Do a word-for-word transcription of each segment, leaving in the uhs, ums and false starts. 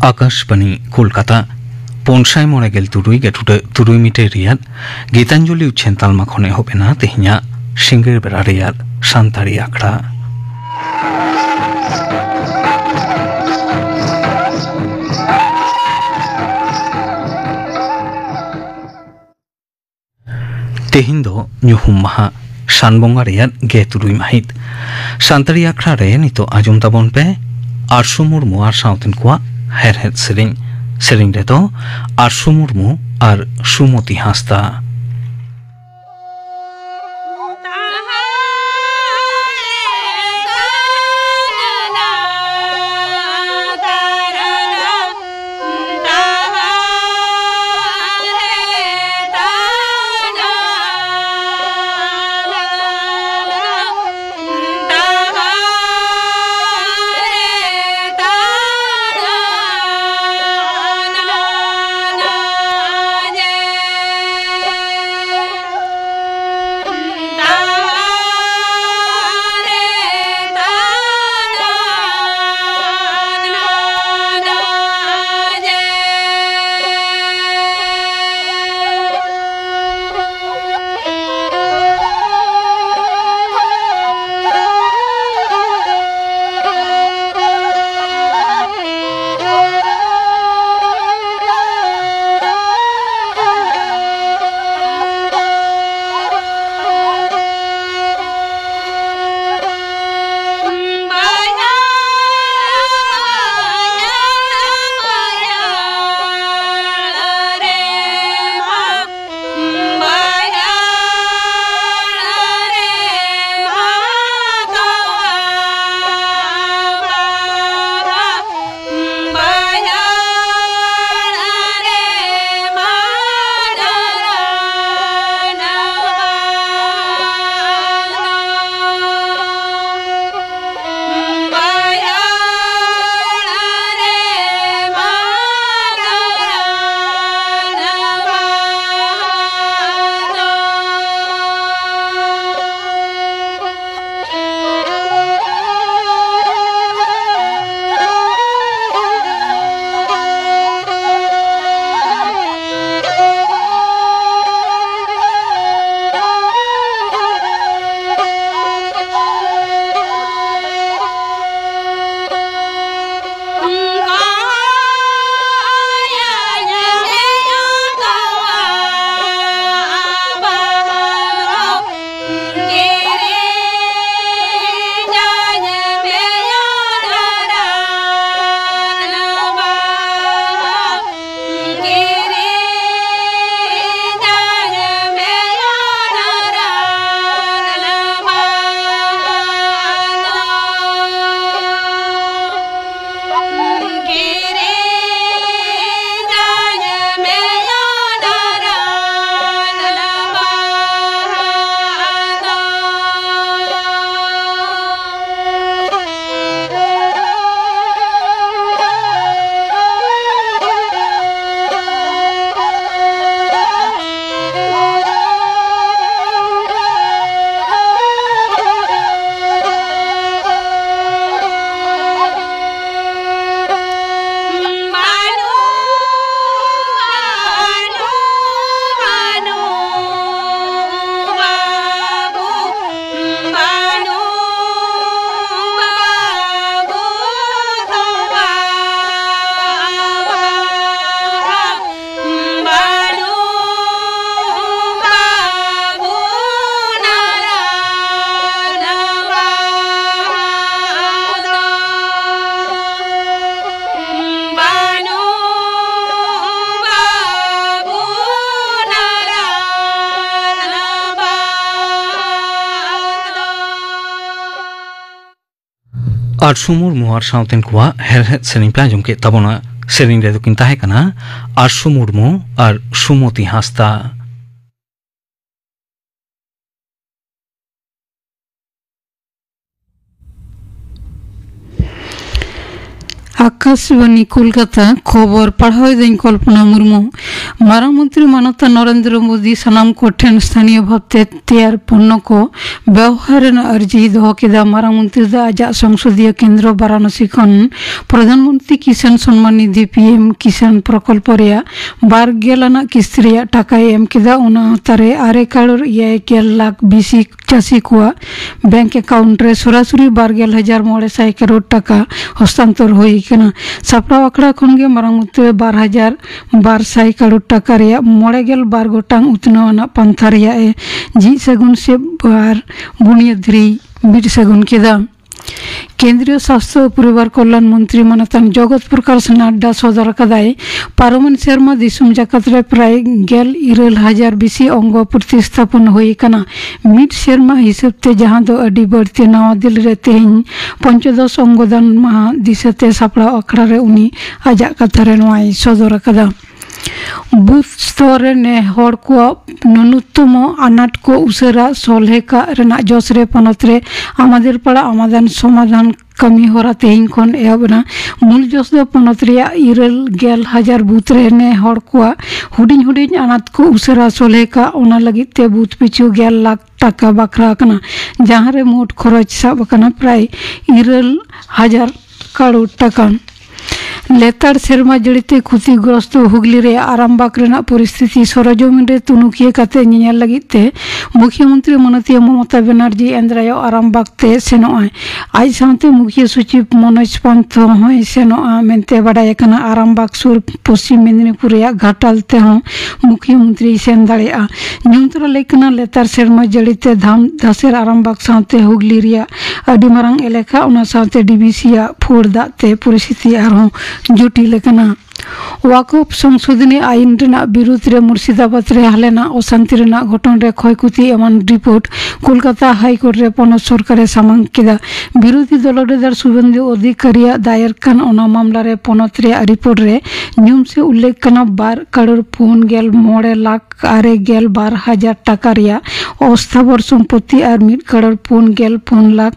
ᱟᱠᱟᱥᱵᱟᱬᱤ ᱠᱳᱞᱠᱟᱛᱟ, ᱯᱩᱱ ᱥᱟᱭ ᱢᱚᱬᱮ ᱜᱮᱞ ᱛᱩᱨᱩᱭ ᱜᱮᱴᱩᱰᱟᱹ ᱛᱩᱨᱩᱭ ᱢᱤᱴᱟᱨ ᱨᱮᱭᱟᱜ ᱜᱤᱛᱟᱧᱡᱚᱞᱤ ᱩᱪᱷᱟᱹᱱ ᱛᱟᱞᱢᱟ ᱠᱷᱚᱱ ᱮᱦᱚᱵ ᱮᱱᱟ ᱛᱮᱦᱮᱧᱟᱜ ᱥᱤᱸᱜᱟᱹᱲ ᱵᱮᱲᱟ ᱨᱮᱭᱟᱜ ᱥᱟᱱᱛᱟᱲᱤ ᱟᱠᱷᱲᱟ᱾ ᱛᱮᱦᱮᱧ ᱫᱚ ᱧᱩᱦᱩᱢ ᱢᱟᱦᱟ, ᱥᱟᱱ ᱵᱚᱸᱜᱟ ᱨᱮᱭᱟᱜ ᱜᱮ ᱛᱩᱨᱩᱭ ᱢᱟᱹᱦᱤᱛ᱾ ᱥᱟᱱᱛᱟᱲᱤ ᱟᱠᱷᱲᱟ ᱨᱮ ᱱᱤᱛᱚᱜ ᱟᱸᱡᱚᱢ ᱛᱟᱵᱚᱱ ᱯᱮ ᱟᱨᱥᱩ ᱢᱩᱨᱢᱩ ᱟᱨ ᱥᱟᱶᱛᱮᱱ ᱠᱚᱣᱟᱜ ᱦᱮᱲᱦᱮᱫ ᱥᱮᱨᱮᱧ᱾ ᱥᱮᱨᱮᱧ ᱨᱮᱫᱚ ᱟᱨᱥᱩ ᱢᱩᱨᱢᱩ ᱟᱨ ᱥᱩᱢᱚᱛᱤ ᱦᱟᱸᱥᱫᱟ᱾ ᱟᱨᱥᱩ ᱢᱩᱨᱢᱩ ᱟᱨ ᱥᱟᱶᱛᱮᱱ ᱠᱚᱣᱟᱜ ᱦᱮᱲᱦᱮᱫ ᱥᱮᱨᱮᱧ ᱯᱮ ᱟᱸᱡᱚᱢ ᱠᱮᱫ ᱛᱟᱵᱚᱱᱟ᱾ ᱥᱮᱨᱮᱧ ᱨᱮᱫᱚ ᱠᱤᱱ ᱛᱟᱦᱮᱸ ᱠᱟᱱᱟ ᱟᱨᱥᱩ ᱢᱩᱨᱢᱩ ᱟᱨ ᱥᱩᱢᱚᱛᱤ ᱦᱟᱸᱥᱫᱟ᱾ ᱟᱠᱟᱥᱵᱟᱱᱤ ᱠᱳᱞᱠᱟᱛᱟ, ᱠᱷᱚᱵᱚᱨ ᱯᱟᱲᱦᱟᱣ ᱮᱫᱟᱹᱧ ᱠᱚᱞᱯᱚᱱᱟ ᱢᱩᱨᱢᱩ᱾ ᱢᱟᱨᱟᱝ ᱢᱚᱱᱛᱨᱤ ᱢᱟᱱᱚᱛᱟᱱ ᱱᱚᱨᱮᱱᱫᱨᱚ ᱢᱳᱫᱤ ᱥᱟᱱᱟᱢ ᱠᱚ ᱴᱷᱮᱱ ᱥᱛᱷᱟᱱᱤᱭᱚ ᱵᱷᱟᱵᱛᱮ ᱛᱮᱭᱟᱨ ᱯᱚᱱᱱᱚ ᱠᱚ ᱵᱮᱣᱦᱟᱨ ᱨᱮᱱᱟᱜ ᱟᱹᱨᱡᱤᱭ ᱫᱚᱦᱚ ᱠᱮᱫᱟ᱾ ᱢᱟᱨᱟᱝ ᱢᱚᱱᱛᱨᱤ ᱫᱚ ᱟᱡᱟᱜ ᱥᱚᱝᱥᱚᱫᱤᱭᱚ ᱠᱮᱱᱫᱨᱚ ᱵᱟᱨᱟᱱᱚᱥᱤ ᱠᱷᱚᱱ ᱯᱨᱚᱫᱷᱟᱱ ᱢᱚᱱᱛᱨᱤ ᱠᱤᱥᱟᱱ ᱥᱚᱱᱢᱟᱱ ᱱᱤᱫᱷᱤ, ᱯᱤ ᱮᱢ ᱠᱤᱥᱟᱱ ᱯᱨᱚᱠᱚᱞᱯᱚ ᱨᱮᱭᱟᱜ ᱵᱟᱨ ᱜᱮᱞ ᱟᱱᱟᱜ ᱠᱤᱥᱛᱤ ᱨᱮᱭᱟᱜ ᱴᱟᱠᱟᱭ ᱮᱢ ᱠᱮᱫᱟ᱾ ᱚᱱᱟ ᱟᱣᱛᱟ ᱨᱮ ᱟᱨᱮ ᱠᱟᱨᱳᱲ ᱮᱭᱟᱭ ᱜᱮᱞ ᱞᱟᱠᱷ ᱵᱤᱥᱤ ᱪᱟᱹᱥᱤ ᱠᱚᱣᱟᱜ ᱵᱮᱝᱠ ᱮᱠᱟᱣᱩᱱᱴ ᱨᱮ ᱥᱚᱨᱟᱥᱚᱨᱤ ᱵᱟᱨ ᱜᱮᱞ ᱦᱟᱡᱟᱨ ᱢᱚᱬᱮ ᱥᱟᱭ ᱠᱟᱨᱳᱲ ᱴᱟᱠᱟ ᱦᱚᱥᱛᱟᱱᱛᱚᱨ ᱦᱩᱭ ᱟᱠᱟᱱᱟ᱾ ᱥᱟᱯᱲᱟᱣ ᱟᱠᱷᱲᱟ ᱠᱷᱚᱱ ᱜᱮ ᱢᱟᱨᱟᱝ ᱢᱚᱱᱛᱨᱤ ᱵᱟᱨ ᱦᱟᱡᱟᱨ ᱵᱟᱨ ᱥᱟᱭ ᱠᱟᱨᱳᱲ ᱴᱟᱠᱟ ᱨᱮᱭᱟᱜ ᱢᱚᱬᱮ ᱜᱮᱞ ᱵᱟᱨ ᱜᱚᱴᱟᱝ ᱩᱛᱱᱟᱹᱣ ᱟᱱᱟᱜ ᱯᱟᱱᱛᱷᱟ ᱨᱮᱭᱟᱜ ᱮ ᱡᱷᱤᱡ ᱥᱟᱹᱜᱩᱱ ᱥᱮ ᱵᱟᱨ ᱵᱩᱱᱤᱭᱟᱹᱫ ᱨᱮᱭ ᱵᱤᱫ ᱥᱟᱹᱜᱩᱱ ᱠᱮᱫᱟ᱾ ᱠᱮᱱᱫᱨᱤᱭᱚ ᱥᱟᱥᱛᱷᱚ ᱯᱚᱨᱤᱵᱟᱨ ᱠᱚᱞᱭᱟᱱ ᱢᱚᱱᱛᱨᱤ ᱢᱟᱱᱚᱛᱟᱱ ᱡᱚᱜᱚᱛ ᱯᱨᱚᱠᱟᱥ ᱱᱟᱰᱰᱟ ᱥᱚᱫᱚᱨ ᱟᱠᱟᱫᱟᱭ, ᱯᱟᱨᱚᱢᱮᱱ ᱥᱮᱨᱢᱟ ᱫᱤᱥᱚᱢ ᱡᱟᱠᱟᱛ ᱨᱮ ᱯᱨᱟᱭ ᱜᱮᱞ ᱤᱨᱟᱹᱞ ᱦᱟᱡᱟᱨ ᱵᱤᱥᱤ ᱚᱝᱜᱚ ᱯᱨᱚᱛᱤᱥᱛᱷᱟᱯᱚᱱ ᱦᱩᱭ ᱟᱠᱟᱱᱟ᱾ ᱢᱤᱫ ᱥᱮᱨᱢᱟ ᱦᱤᱥᱟᱹᱵ ᱛᱮ, ᱡᱟᱦᱟᱸ ᱫᱚ ᱟᱹᱰᱤ ᱵᱟᱹᱲᱛᱤ, ᱱᱟᱣᱟ ᱫᱤᱞᱞᱤ ᱨᱮ ᱛᱮᱦᱮᱧ ᱯᱚᱧᱪᱚᱫᱚᱥ ᱚᱝᱜᱚᱫᱟᱱ ᱢᱟᱦᱟ ᱫᱤᱥᱟᱹᱛᱮ ᱥᱟᱯᱲᱟᱣ ᱟᱠᱷᱲᱟ ᱨᱮ ᱩᱱᱤ ᱟᱡᱟᱜ ᱠᱟᱛᱷᱟ ᱨᱮ ᱱᱚᱣᱟᱭ ᱥᱚᱫᱚᱨ ᱟᱠᱟᱫᱟ᱾ ᱵᱩᱛᱷ ᱥᱛᱚᱨ ᱨᱮ ᱱᱮ ᱦᱚᱲ ᱠᱚᱣᱟᱜ ᱱᱩᱱᱩᱛᱛᱚᱢᱚ ᱟᱱᱟᱴ ᱠᱚ ᱩᱥᱟᱹᱨᱟ ᱥᱚᱞᱦᱮ ᱠᱟᱜ ᱨᱮᱱᱟᱜ ᱡᱚᱥ ᱨᱮ ᱯᱚᱱᱚᱛ ᱨᱮ ᱟᱢᱟᱫᱮᱨ ᱯᱟᱲᱟ ᱟᱢᱟᱫᱟᱱ ᱥᱚᱢᱟᱫᱷᱟᱱ ᱠᱟᱹᱢᱤ ᱦᱚᱨᱟ ᱛᱮᱦᱮᱧ ᱠᱷᱚᱱ ᱮᱦᱚᱵ ᱮᱱᱟ᱾ ᱢᱩᱞ ᱡᱚᱥ ᱫᱚ ᱯᱚᱱᱚᱛ ᱨᱮᱭᱟᱜ ᱤᱨᱟᱹᱞ ᱜᱮᱞ ᱦᱟᱡᱟᱨ ᱵᱩᱛᱷ ᱨᱮ ᱱᱮ ᱦᱚᱲ ᱠᱚᱣᱟᱜ ᱦᱩᱰᱤᱧ ᱦᱩᱰᱤᱧ ᱟᱱᱟᱴ ᱠᱚ ᱩᱥᱟᱹᱨᱟ ᱥᱚᱞᱦᱮ ᱠᱟᱜ, ᱚᱱᱟ ᱞᱟᱹᱜᱤᱫ ᱛᱮ ᱵᱩᱛᱷ ᱯᱤᱪᱷᱩ ᱜᱮᱞ ᱞᱟᱠᱷ ᱴᱟᱠᱟ ᱵᱟᱠᱷᱨᱟ ᱟᱠᱟᱱᱟ, ᱡᱟᱦᱟᱸ ᱨᱮ ᱢᱳᱴ ᱠᱷᱚᱨᱚᱪ ᱥᱟᱵ ᱟᱠᱟᱱᱟ ᱯᱨᱟᱭ ᱤᱨᱟᱹᱞ ᱦᱟᱡᱟᱨ ᱠᱟᱨᱳᱲ ᱴᱟᱠᱟ᱾ ᱞᱮᱛᱟᱲ ᱥᱮᱨᱢᱟ ᱡᱟᱹᱲᱤ ᱛᱮ ᱠᱷᱩᱛᱤᱜᱨᱚᱥᱛᱚ ᱦᱩᱜᱽᱞᱤ ᱨᱮ ᱟᱨᱟᱢᱵᱟᱜᱽ ᱨᱮᱱᱟᱜ ᱯᱚᱨᱤᱥᱛᱷᱤᱛᱤ ᱥᱚᱨᱚᱡᱚᱢᱤᱱ ᱨᱮ ᱛᱩᱱᱩᱠᱷᱤᱭᱟᱹ ᱠᱟᱛᱮ ᱧᱮᱧᱮᱞ ᱞᱟᱹᱜᱤᱫ ᱛᱮ ᱢᱩᱠᱷᱭᱟᱹᱢᱚᱱᱛᱨᱤ ᱢᱟᱱᱚᱛᱤᱭᱟᱹ ᱢᱚᱢᱚᱛᱟ ᱵᱮᱱᱟᱨᱡᱤ ᱮᱱᱫᱨᱟᱭᱚ ᱟᱨᱟᱢᱵᱟᱜᱽ ᱛᱮ ᱥᱮᱱᱚᱜᱼᱟᱭ᱾ ᱟᱡ ᱥᱟᱶᱛᱮ ᱢᱩᱠᱷᱭᱟᱹ ᱥᱚᱪᱤᱵᱽ ᱢᱚᱱᱳᱡᱽ ᱯᱟᱱᱛᱷ ᱦᱚᱸᱭ ᱥᱮᱱᱚᱜᱼᱟ ᱢᱮᱱᱛᱮ ᱵᱟᱰᱟᱭ ᱟᱠᱟᱱᱟ᱾ ᱟᱨᱟᱢᱵᱟᱜᱽ ᱥᱩᱨ ᱯᱚᱥᱪᱤᱢ ᱢᱮᱫᱤᱱᱤᱯᱩᱨ ᱨᱮᱭᱟᱜ ᱜᱷᱟᱴᱟᱞ ᱛᱮᱦᱚᱸ ᱢᱩᱠᱷᱭᱟᱹᱢᱚᱱᱛᱨᱤᱭ ᱥᱮᱱ ᱫᱟᱲᱮᱭᱟᱜᱼᱟ᱾ ᱧᱩᱢ ᱛᱚᱨᱟ ᱞᱟᱹᱭ ᱠᱟᱱᱟ, ᱞᱮᱛᱟᱲ ᱥᱮᱨᱢᱟ ᱡᱟᱹᱲᱤ ᱛᱮ ᱫᱷᱟᱢ ᱫᱷᱟᱥᱮᱨ ᱟᱨᱟᱢᱵᱟᱜᱽ ᱥᱟᱶᱛᱮ ᱦᱩᱜᱽᱞᱤ ᱨᱮᱭᱟᱜ ᱟᱹᱰᱤ ᱢᱟᱨᱟᱝ ᱮᱞᱟᱠᱟ, ᱚᱱᱟ ᱥᱟᱶᱛᱮ ᱰᱤᱵᱤᱥᱤ ᱟᱜ ᱯᱷᱳᱲ ᱫᱟᱜ ᱛᱮ ᱯᱚᱨᱤᱥᱛᱷᱤᱛᱤ ᱟᱨᱦᱚᱸ ᱡᱚᱴᱤᱞ ᱟᱠᱟᱱᱟ᱾ ᱣᱟᱠᱚᱯ ᱥᱚᱝᱥᱳᱫᱷᱚᱱᱤ ᱟᱭᱤᱱ ᱨᱮᱱᱟᱜ ᱵᱤᱨᱩᱫᱷ ᱨᱮ ᱢᱩᱨᱥᱤᱫᱟᱵᱟᱫᱽ ᱨᱮ ᱦᱟᱞᱮᱱᱟᱜ ᱚᱥᱟᱱᱛᱤ ᱨᱮᱱᱟᱜ ᱜᱷᱚᱴᱚᱱ ᱨᱮ ᱠᱷᱚᱭ ᱠᱷᱚᱛᱤ ᱮᱢᱟᱱ ᱨᱤᱯᱳᱨᱴ ᱠᱳᱞᱠᱟᱛᱟ ᱦᱟᱭ ᱠᱳᱨᱴ ᱨᱮ ᱯᱚᱱᱚᱛ ᱥᱚᱨᱠᱟᱨ ᱮ ᱥᱟᱢᱟᱝ ᱠᱮᱫᱟ᱾ ᱵᱤᱨᱳᱫᱷᱤ ᱫᱚᱞ ᱞᱤᱰᱟᱨ ᱥᱩᱵᱷᱮᱱᱫᱩ ᱚᱫᱷᱤᱠᱟᱨᱤᱭᱟᱜ ᱫᱟᱭᱮᱨ ᱠᱟᱱ ᱚᱱᱟ ᱢᱟᱢᱞᱟ ᱨᱮ ᱯᱚᱱᱚᱛ ᱨᱮᱭᱟᱜ ᱨᱤᱯᱳᱨᱴ ᱨᱮ ᱧᱩᱢ ᱥᱮ ᱩᱞᱞᱮᱠᱷ ᱠᱟᱱᱟ ᱵᱟᱨ ᱠᱟᱨᱳᱲ ᱯᱩᱱ ᱜᱮᱞ ᱢᱚᱬᱮ ᱞᱟᱠᱷ ᱟᱨᱮ ᱜᱮᱞ ᱵᱟᱨ ᱦᱟᱡᱟᱨ ᱴᱟᱠᱟ ᱨᱮᱭᱟᱜ ᱚᱥᱛᱷᱟᱵᱚᱨ ᱥᱚᱢᱯᱚᱛᱤ ᱟᱨ ᱢᱤᱫ ᱠᱟᱨᱳᱲ ᱯᱩᱱ ᱜᱮᱞ ᱯᱩᱱ ᱞᱟᱠᱷ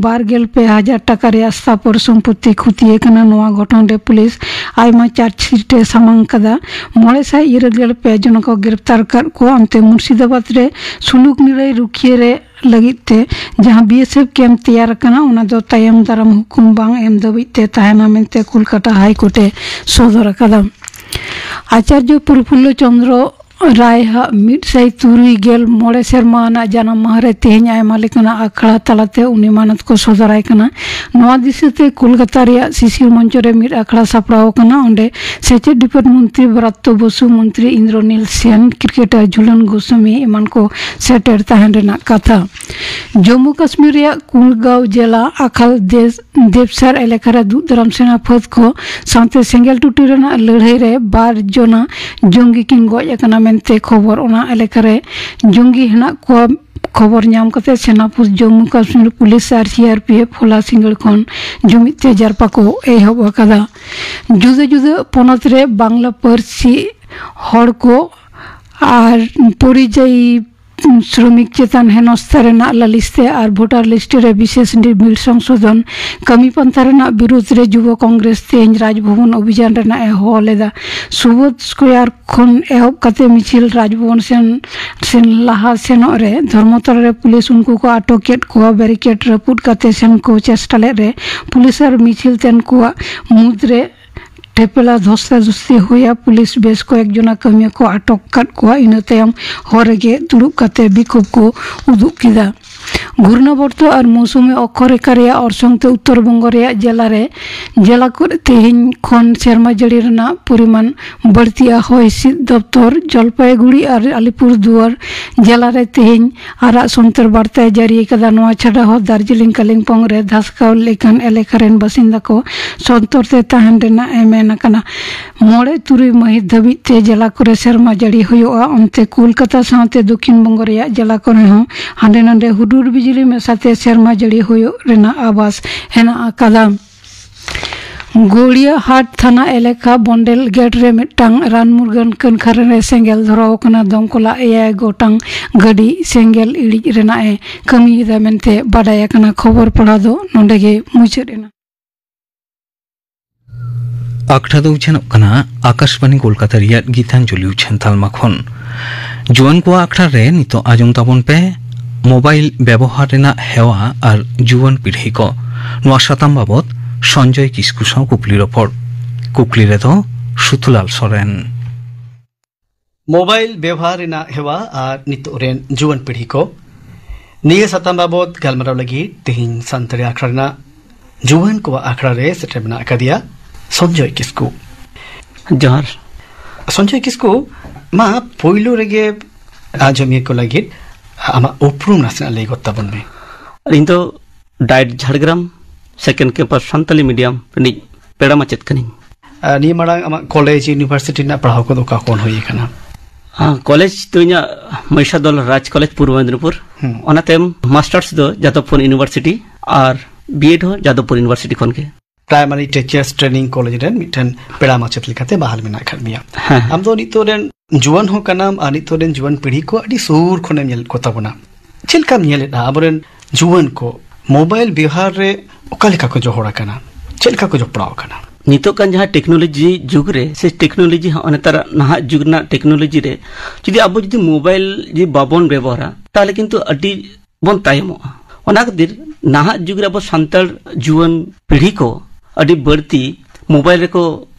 ᱵᱟᱨ ᱜᱮᱞ ᱯᱮ ᱦᱟᱡᱟᱨ ᱴᱟᱠᱟ ᱨᱮᱭᱟᱜ ᱥᱛᱷᱟᱯᱚᱨ ᱥᱚᱢᱯᱚᱛᱤ ᱠᱷᱚᱛᱤ ᱟᱠᱟᱱᱟ᱾ ᱱᱚᱣᱟ ᱜᱷᱚᱴᱚᱱ ᱨᱮ ᱯᱩᱞᱤᱥ ᱟᱭᱢᱟ ᱪᱟᱨᱡᱽᱥᱤᱴ ᱮ ᱥᱟᱢᱟᱝ ᱠᱟᱫᱟ᱾ ᱢᱚᱬᱮ ᱥᱟᱭ ᱤᱨᱟᱹᱞ ᱜᱮᱞ ᱯᱮ ᱡᱚᱱ ᱠᱚ ᱜᱨᱮᱯᱛᱟᱨ ᱟᱠᱟᱫ ᱠᱚᱣᱟ᱾ ᱚᱱᱛᱮ ᱢᱩᱨᱥᱤᱫᱟᱵᱟᱫᱽ ᱨᱮ ᱥᱩᱞᱩᱠ ᱱᱤᱨᱟᱹᱭ ᱨᱩᱠᱷᱤᱭᱟᱹ ᱨᱮ ᱞᱟᱹᱜᱤᱫ ᱛᱮ ᱡᱟᱦᱟᱸ ᱵᱤ ᱮᱥ ᱮᱯᱷ ᱠᱮᱢᱯ ᱛᱮᱭᱟᱨ ᱟᱠᱟᱱᱟ, ᱚᱱᱟ ᱫᱚ ᱛᱟᱭᱚᱢ ᱫᱟᱨᱟᱢ ᱦᱩᱠᱩᱢ ᱵᱟᱝ ᱮᱢ ᱫᱷᱟᱹᱵᱤᱡ ᱛᱮ ᱛᱟᱦᱮᱱᱟ ᱢᱮᱱᱛᱮ ᱠᱳᱞᱠᱟᱴᱟ ᱦᱟᱭ ᱠᱳᱨᱴ ᱮ ᱥᱚᱫᱚᱨ ᱟᱠᱟᱫᱟ᱾ ᱟᱪᱟᱨᱡᱚ ᱯᱨᱚᱯᱷᱩᱞᱞᱚ ᱪᱚᱸᱫᱽᱨᱚ ᱨᱟᱭ ᱦᱟᱜ ᱢᱤᱫ ᱥᱟᱭ ᱛᱩᱨᱩᱭ ᱜᱮᱞ ᱢᱚᱬᱮ ᱥᱮᱨᱢᱟ ᱟᱱᱟᱜ ᱡᱟᱱᱟᱢ ᱢᱟᱦᱟ ᱨᱮ ᱛᱮᱦᱮᱧ ᱟᱭᱢᱟ ᱞᱮᱠᱟᱱᱟᱜ ᱟᱠᱷᱲᱟ ᱛᱟᱞᱟᱛᱮ ᱩᱱᱤ ᱢᱟᱱᱚᱛ ᱠᱚ ᱥᱚᱫᱚᱨᱟᱭ ᱠᱟᱱᱟ᱾ ᱱᱚᱣᱟ ᱫᱤᱥᱟᱹᱛᱮ ᱠᱳᱞᱠᱟᱛᱟ ᱨᱮᱭᱟᱜ ᱥᱤᱥᱤᱨ ᱢᱚᱧᱪᱚ ᱨᱮ ᱢᱤᱫ ᱟᱠᱷᱲᱟ ᱥᱟᱯᱲᱟᱣ ᱟᱠᱟᱱᱟ᱾ ᱚᱸᱰᱮ ᱥᱮᱪᱮᱫ ᱰᱤᱯᱟᱨᱴ ᱢᱚᱱᱛᱨᱤ ᱵᱨᱟᱛᱛᱚ ᱵᱚᱥᱩ, ᱢᱚᱱᱛᱨᱤ ᱤᱱᱫᱨᱚᱱᱤᱞ ᱥᱮᱱ, ᱠᱨᱤᱠᱮᱴᱟᱨ ᱡᱷᱩᱞᱚᱱ ᱜᱳᱥᱣᱟᱢᱤ ᱮᱢᱟᱱ ᱠᱚ ᱥᱮᱴᱮᱨ ᱛᱟᱦᱮᱱ ᱨᱮᱱᱟᱜ ᱠᱟᱛᱷᱟ᱾ ᱡᱚᱢᱢᱩ ᱠᱟᱥᱢᱤᱨ ᱨᱮᱭᱟᱜ ᱠᱩᱞᱜᱟᱸᱣ ᱡᱮᱞᱟ ᱟᱠᱷᱟᱞ ᱫᱮᱥ ᱫᱮᱵᱥᱟᱨ ᱮᱞᱟᱠᱟ ᱨᱮ ᱫᱩᱜ ᱫᱟᱨᱟᱢ ᱥᱮᱱᱟ ᱯᱷᱟᱹᱫ ᱠᱚ ᱥᱟᱶᱛᱮ ᱥᱮᱸᱜᱮᱞ ᱴᱩᱴᱤ ᱨᱮᱱᱟᱜ ᱞᱟᱹᱲᱦᱟᱹᱭ ᱨᱮ ᱵᱟᱨ ᱡᱚᱱᱟ ᱡᱚᱝᱜᱤ ᱠᱤᱱ ᱜᱚᱡ ᱟᱠᱟᱱᱟ ᱢᱮᱱᱛᱮ ᱠᱷᱚᱵᱚᱨ᱾ ᱚᱱᱟ ᱮᱞᱟᱠᱟ ᱨᱮ ᱡᱚᱝᱜᱤ ᱦᱮᱱᱟᱜ ᱠᱚᱣᱟ ᱠᱷᱚᱵᱚᱨ ᱧᱟᱢ ᱠᱟᱛᱮ ᱥᱮᱱᱟ ᱯᱩᱞᱤᱥ, ᱡᱚᱢᱢᱩ ᱠᱟᱥᱢᱤᱨ ᱯᱩᱞᱤᱥ ᱟᱨ ᱥᱤ ᱟᱨ ᱯᱤ ᱮᱯᱷ ᱦᱚᱞᱟ ᱥᱤᱸᱜᱟᱹᱲ ᱠᱷᱚᱱ ᱡᱩᱢᱤᱫ ᱛᱮ ᱡᱟᱨᱯᱟ ᱠᱚ ᱮᱦᱚᱵ ᱟᱠᱟᱫᱟ᱾ ᱡᱩᱫᱟᱹ ᱡᱩᱫᱟᱹ ᱯᱚᱱᱚᱛ ᱨᱮ ᱵᱟᱝᱞᱟ ᱯᱟᱹᱨᱥᱤ ᱦᱚᱲ ᱠᱚ ᱟᱨ ᱯᱚᱨᱤᱡᱟᱭᱤ ᱥᱨᱚᱢᱤᱠ ᱪᱮᱛᱟᱱ ᱦᱮᱱᱚᱥᱛᱟ ᱨᱮᱱᱟᱜ ᱞᱟᱹᱞᱤᱥ ᱛᱮ ᱟᱨ ᱵᱷᱳᱴᱟᱨ ᱞᱤᱥᱴ ᱨᱮ ᱵᱤᱥᱮᱥ ᱱᱤᱨᱵᱷᱤᱲ ᱥᱚᱝᱥᱳᱫᱷᱚᱱ ᱠᱟᱹᱢᱤ ᱯᱟᱱᱛᱷᱟ ᱨᱮᱱᱟᱜ ᱵᱤᱨᱩᱫᱷ ᱨᱮ ᱡᱩᱵᱚ ᱠᱚᱝᱜᱨᱮᱥ ᱛᱮᱦᱮᱧ ᱨᱟᱡᱽᱵᱷᱚᱵᱚᱱ ᱚᱵᱷᱤᱡᱟᱱ ᱨᱮᱱᱟᱜ ᱮ ᱦᱚᱦᱚ ᱞᱮᱫᱟ᱾ ᱥᱩᱵᱳᱫᱷ ᱥᱠᱚᱭᱟᱨ ᱠᱷᱚᱱ ᱮᱦᱚᱵ ᱠᱟᱛᱮ ᱢᱤᱪᱷᱤᱞ ᱨᱟᱡᱽᱵᱷᱚᱵᱚᱱ ᱥᱮᱱ, ᱥᱮᱱ ᱞᱟᱦᱟ ᱥᱮᱱᱚᱜ ᱨᱮ ᱫᱷᱚᱨᱢᱚᱛᱚᱞᱟ ᱨᱮ ᱯᱩᱞᱤᱥ ᱩᱱᱠᱩ ᱠᱚ ᱟᱴᱚᱠ ᱠᱮᱫ ᱠᱚᱣᱟ᱾ ᱵᱮᱨᱤᱠᱮᱰ ᱨᱟᱹᱯᱩᱫ ᱠᱟᱛᱮ ᱥᱮᱱ ᱠᱚ ᱪᱮᱥᱴᱟ ᱞᱮᱫ ᱨᱮ ᱯᱩᱞᱤᱥ ᱟᱨ ᱢᱤᱪᱷᱤᱞ ᱛᱮᱱ ᱠᱚᱣᱟᱜ ᱢᱩᱫᱽ ᱨᱮ ᱴᱷᱮᱯᱮᱞᱟ ᱫᱷᱚᱥᱛᱟ ᱫᱷᱚᱥᱛᱤ ᱦᱩᱭᱟ᱾ ᱯᱩᱞᱤᱥ ᱵᱮᱥ ᱠᱚᱭᱮᱠ ᱡᱚᱱᱟ ᱠᱟᱹᱢᱤᱭᱟᱹ ᱠᱚ ᱟᱴᱚᱠ ᱟᱠᱟᱫ ᱠᱚᱣᱟ᱾ ᱤᱱᱟᱹ ᱛᱟᱭᱚᱢ ᱦᱚᱨ ᱨᱮᱜᱮ ᱫᱩᱲᱩᱵ ᱠᱟᱛᱮ ᱵᱤᱠᱷᱳᱵ ᱠᱚ ᱩᱫᱩᱜ ᱠᱮᱫᱟ᱾ ᱜᱷᱩᱨᱱᱟᱵᱚᱨᱛᱚ ᱟᱨ ᱢᱳᱣᱥᱩᱢᱤ ᱚᱠᱠᱷᱚᱨᱮᱠᱷᱟ ᱨᱮᱭᱟᱜ ᱚᱨᱥᱚᱝ ᱛᱮ ᱩᱛᱛᱚᱨ ᱵᱚᱝᱜᱚ ᱨᱮᱭᱟᱜ ᱡᱮᱞᱟ ᱨᱮ, ᱡᱮᱞᱟ ᱠᱚᱨᱮ ᱛᱮᱦᱮᱧ ᱠᱷᱚᱱ ᱥᱮᱨᱢᱟ ᱡᱟᱹᱲᱤ ᱨᱮᱱᱟᱜ ᱯᱚᱨᱤᱢᱟᱱ ᱵᱟᱹᱲᱛᱤᱜᱼᱟ᱾ ᱦᱚᱭ ᱦᱤᱸᱥᱤᱫ ᱫᱚᱯᱛᱚᱨ ᱡᱚᱞᱯᱟᱭᱜᱩᱲᱤ ᱟᱨ ᱟᱞᱤᱯᱩᱨ ᱫᱩᱣᱟᱨ ᱡᱮᱞᱟ ᱨᱮ ᱛᱮᱦᱮᱧ ᱟᱨᱟᱜ ᱥᱚᱱᱛᱚᱨ ᱵᱟᱨᱛᱟᱭ ᱡᱟᱹᱨᱤ ᱟᱠᱟᱫᱟ᱾ ᱱᱚᱣᱟ ᱪᱷᱟᱰᱟ ᱦᱚᱸ ᱫᱟᱨᱡᱤᱞᱤᱝ ᱠᱟᱞᱤᱢᱯᱚᱝ ᱨᱮ ᱫᱷᱟᱥᱠᱟᱣ ᱞᱮᱠᱟᱱ ᱮᱞᱟᱠᱟ ᱨᱮᱱ ᱵᱟᱥᱤᱱᱫᱟ ᱠᱚ ᱥᱚᱱᱛᱚᱨ ᱛᱮ ᱛᱟᱦᱮᱱ ᱨᱮᱱᱟᱜ ᱮ ᱢᱮᱱ ᱟᱠᱟᱱᱟ᱾ ᱢᱚᱬᱮ ᱛᱩᱨᱩᱭ ᱢᱟᱹᱦᱤᱛ ᱫᱷᱟᱹᱵᱤᱡ ᱛᱮ ᱡᱮᱞᱟ ᱠᱚᱨᱮ ᱥᱮᱨᱢᱟ ᱡᱟᱹᱲᱤ ᱦᱩᱭᱩᱜᱼᱟ᱾ ᱚᱱᱛᱮ ᱠᱳᱞᱠᱟᱛᱟ ᱥᱟᱶᱛᱮ ᱫᱚᱠᱷᱤᱱ ᱵᱚᱝᱜᱚ ᱨᱮᱭᱟᱜ ᱡᱮᱞᱟ ᱠᱚᱨᱮ ᱦᱚᱸ ᱦᱟᱸᱰᱮ ᱱᱟᱰᱮ ᱦᱩᱰᱩᱨ ᱵᱤᱡᱽᱞᱤ ᱢᱮᱥᱟᱛᱮ ᱥᱮᱨᱢᱟ ᱡᱟᱹᱲᱤ ᱦᱩᱭᱩᱜ ᱨᱮᱱᱟᱜ ᱟᱵᱟᱥ ᱦᱮᱱᱟᱜ ᱟᱠᱟᱫᱟ᱾ ᱜᱳᱲᱤᱭᱟᱦᱟᱴ ᱛᱷᱟᱱᱟ ᱮᱞᱟᱠᱟ ᱵᱚᱱᱰᱮᱞ ᱜᱮᱴ ᱨᱮ ᱢᱤᱫᱴᱟᱝ ᱨᱟᱱ ᱢᱩᱨᱜᱟᱹᱱ ᱠᱟᱹᱨᱠᱷᱟᱱᱟ ᱨᱮ ᱥᱮᱸᱜᱮᱞ ᱫᱷᱚᱨᱟᱣ ᱟᱠᱟᱱᱟ᱾ ᱫᱚᱢᱠᱚᱞᱟᱜ ᱮᱭᱟᱭ ᱜᱚᱴᱟᱝ ᱜᱟᱹᱰᱤ ᱥᱮᱸᱜᱮᱞ ᱤᱲᱤᱡ ᱨᱮᱱᱟᱜ ᱮ ᱠᱟᱹᱢᱤᱭᱮᱫᱟ ᱢᱮᱱᱛᱮ ᱵᱟᱰᱟᱭ ᱟᱠᱟᱱᱟ᱾ ᱠᱷᱚᱵᱚᱨ ᱯᱟᱲᱦᱟᱣ ᱫᱚ ᱱᱚᱰᱮ ᱜᱮ ᱢᱩᱪᱟᱹᱫ ᱮᱱᱟ᱾ ᱟᱠᱷᱲᱟ ᱫᱚ ᱩᱪᱷᱟᱹᱱᱚᱜ ᱠᱟᱱᱟ ᱟᱠᱟᱥᱵᱟᱱᱤ ᱠᱳᱞᱠᱟᱛᱟ ᱨᱮᱭᱟᱜ ᱜᱤᱛᱟᱧᱡᱚᱞᱤ ᱩᱪᱷᱟᱹᱱ ᱛᱟᱞᱢᱟ ᱠᱷᱚᱱ᱾ ᱡᱩᱣᱟᱹᱱ ᱠᱚᱣᱟᱜ ᱟᱠᱷᱲᱟ ᱨᱮ ᱱᱤᱛᱚᱜ ᱟᱸᱡᱚᱢ ᱛᱟᱵᱚᱱ ᱯᱮ ᱢᱳᱵᱟᱭᱤᱞ ᱵᱮᱵᱚᱦᱟᱨ ᱨᱮᱱᱟᱜ ᱦᱮᱣᱟ ᱟᱨ ᱡᱩᱣᱟᱹᱱ ᱯᱤᱲᱦᱤ ᱠᱚ᱾ ᱱᱚᱣᱟ ᱥᱟᱛᱟᱢ ᱵᱟᱵᱚᱛ ᱥᱚᱧᱡᱚᱭ ᱠᱤᱥᱠᱩ ᱥᱟᱶ ᱠᱩᱠᱞᱤ ᱨᱚᱯᱚᱲ᱾ ᱠᱩᱠᱞᱤ ᱨᱮᱫᱚ ᱥᱩᱛᱷᱩᱞᱟᱞ ᱥᱚᱨᱮᱱ᱾ ᱢᱳᱵᱟᱭᱤᱞ ᱵᱮᱣᱦᱟᱨ ᱨᱮᱱᱟᱜ ᱦᱮᱣᱟ ᱟᱨ ᱱᱤᱛᱚᱜ ᱨᱮᱱ ᱡᱩᱣᱟᱹᱱ ᱯᱤᱲᱦᱤ ᱠᱚ, ᱱᱤᱭᱟᱹ ᱥᱟᱛᱟᱢ ᱵᱟᱵᱚᱛ ᱜᱟᱞᱢᱟᱨᱟᱣ ᱞᱟᱹᱜᱤᱫ ᱛᱮᱦᱮᱧ ᱥᱟᱱᱛᱟᱲᱤ ᱟᱠᱷᱲᱟ ᱨᱮᱱᱟᱜ ᱡᱩᱣᱟᱹᱱ ᱠᱚᱣᱟᱜ ᱟᱠᱷᱲᱟ ᱨᱮ ᱥᱮᱴᱮᱨ ᱢᱮᱱᱟᱜ ᱟᱠᱟᱫᱮᱭᱟ ᱥᱚᱧᱡᱚᱭ ᱠᱤᱥᱠᱩ᱾ ᱡᱚᱦᱟᱨ᱾ ᱥᱚᱧᱡᱚᱭ ᱠᱤᱥᱠᱩ, ᱢᱟ ᱯᱳᱭᱞᱳ ᱨᱮᱜᱮ ᱟᱸᱡᱚᱢᱤᱭᱟᱹ ᱠᱚ ᱞᱟᱹᱜᱤᱫ ᱟᱢᱟᱜ ᱩᱯᱨᱩᱢ ᱱᱟᱥᱮᱱᱟᱜ ᱞᱟᱹᱭ ᱜᱚᱫ ᱛᱟᱵᱚᱱ ᱢᱮ᱾ ᱤᱧ ᱫᱚ diet Jhargram second campus Santali medium ᱨᱤᱱᱤᱡ ᱯᱮᱲᱟ ᱢᱟᱪᱮᱫ ᱠᱟᱹᱱᱟᱹᱧ᱾ ᱟᱨ ᱱᱤᱭᱟᱹ ᱢᱟᱲᱟᱝ ᱟᱢᱟᱜ ᱠᱚᱞᱮᱡᱽ, ᱤᱭᱩᱱᱤᱵᱷᱟᱨᱥᱤᱴᱤ ᱨᱮᱱᱟᱜ ᱯᱟᱲᱦᱟᱣ ᱠᱚᱫᱚ ᱚᱠᱟ ᱠᱷᱚᱱ ᱦᱩᱭ ᱟᱠᱟᱱᱟ? ᱟᱸ, ᱠᱚᱞᱮᱡᱽ ᱫᱚ ᱤᱧᱟᱹᱜ ᱢᱚᱦᱤᱥᱟᱫᱚᱞ ᱨᱟᱡᱽ ᱠᱚᱞᱮᱡᱽ ᱯᱩᱨᱵᱚ ᱢᱮᱫᱤᱱᱤᱯᱩᱨ᱾ ᱦᱩᱸ᱾ ᱚᱱᱟ ᱛᱟᱭᱚᱢ ᱢᱟᱥᱴᱟᱨᱥ ᱫᱚ ᱡᱟᱫᱚᱵᱯᱩᱨ ᱤᱭᱩᱱᱤᱵᱷᱟᱨᱥᱤᱴᱤ ᱟᱨ ᱵᱤᱮᱰ ᱦᱚᱸ ᱡᱟᱫᱚᱵᱯᱩᱨ ᱤᱭᱩᱱᱤᱵᱷᱟᱨᱥᱤᱴᱤ ᱠᱷᱚᱱ ᱜᱮ᱾ ᱯᱨᱟᱭᱢᱟᱨᱤ ᱴᱤᱪᱟᱨᱥ ᱴᱨᱮᱱᱤᱝ ᱠᱚᱞᱮᱡᱽ ᱨᱮᱱ ᱢᱤᱫᱴᱮᱱ ᱯᱮᱲᱟ ᱢᱟᱪᱮᱫ ᱞᱮᱠᱟᱛᱮ ᱵᱟᱦᱟᱞ ᱢᱮᱱᱟᱜ ᱟᱠᱟᱫ ᱢᱮᱭᱟ᱾ ᱦᱮᱸ᱾ ᱟᱢ ᱫᱚ ᱱᱤᱛᱚᱜ ᱨᱮᱱ ᱡᱩᱣᱟᱹᱱ ᱦᱚᱸ ᱠᱟᱱᱟᱢ ᱟᱨ ᱱᱤᱛᱚᱜ ᱨᱮᱱ ᱡᱩᱣᱟᱹᱱ ᱯᱤᱲᱦᱤ ᱠᱚ ᱟᱹᱰᱤ ᱥᱩᱨ ᱠᱷᱚᱱᱮᱢ ᱧᱮᱞᱮᱫ ᱠᱚ ᱛᱟᱵᱚᱱᱟ᱾ ᱪᱮᱫ ᱞᱮᱠᱟᱢ ᱧᱮᱞᱮᱫᱼᱟ ᱟᱵᱚᱨᱮᱱ ᱡᱩᱣᱟᱹᱱ ᱠᱚ ᱢᱳᱵᱟᱭᱤᱞ ᱵᱮᱣᱦᱟᱨ ᱨᱮ ᱚᱠᱟ ᱞᱮᱠᱟ ᱠᱚ ᱡᱚᱦᱚᱲ ᱟᱠᱟᱱᱟ, ᱪᱮᱫ ᱞᱮᱠᱟ ᱠᱚ ᱡᱚᱯᱲᱟᱣ ᱟᱠᱟᱱᱟ? ᱱᱤᱛᱚᱜ ᱠᱟᱱ ᱡᱟᱦᱟᱸ ᱴᱮᱠᱱᱳᱞᱚᱡᱤ ᱡᱩᱜᱽ ᱨᱮ, ᱥᱮ ᱴᱮᱠᱱᱳᱞᱚᱡᱤ ᱦᱚᱸ ᱱᱮᱛᱟᱨᱟᱜ ᱱᱟᱦᱟᱜ ᱡᱩᱜᱽ ᱨᱮᱱᱟᱜ ᱴᱮᱠᱱᱳᱞᱚᱡᱤ ᱨᱮ ᱡᱩᱫᱤ ᱟᱵᱚ ᱡᱩᱫᱤ ᱢᱳᱵᱟᱭᱤᱞ ᱡᱩᱫᱤ ᱵᱟᱵᱚᱱ ᱵᱮᱵᱚᱦᱟᱨᱟ, ᱛᱟᱦᱚᱞᱮ ᱠᱤᱱᱛᱩ ᱟᱹᱰᱤ ᱵᱚᱱ ᱛᱟᱭᱚᱢᱚᱜᱼᱟ᱾ ᱚᱱᱟ ᱠᱷᱟᱹᱛᱤᱨ ᱱᱟᱦᱟᱜ ᱡᱩᱜᱽ ᱨᱮ ᱟᱵᱚ ᱥᱟᱱᱛᱟᱲ ᱡᱩᱣᱟᱹᱱ ᱯᱤᱲᱦᱤ ᱠᱚ ᱟᱹᱰᱤ ᱵᱟᱹᱲᱛᱤ ᱢᱳᱵᱟᱭᱤᱞ ᱨᱮᱠᱚ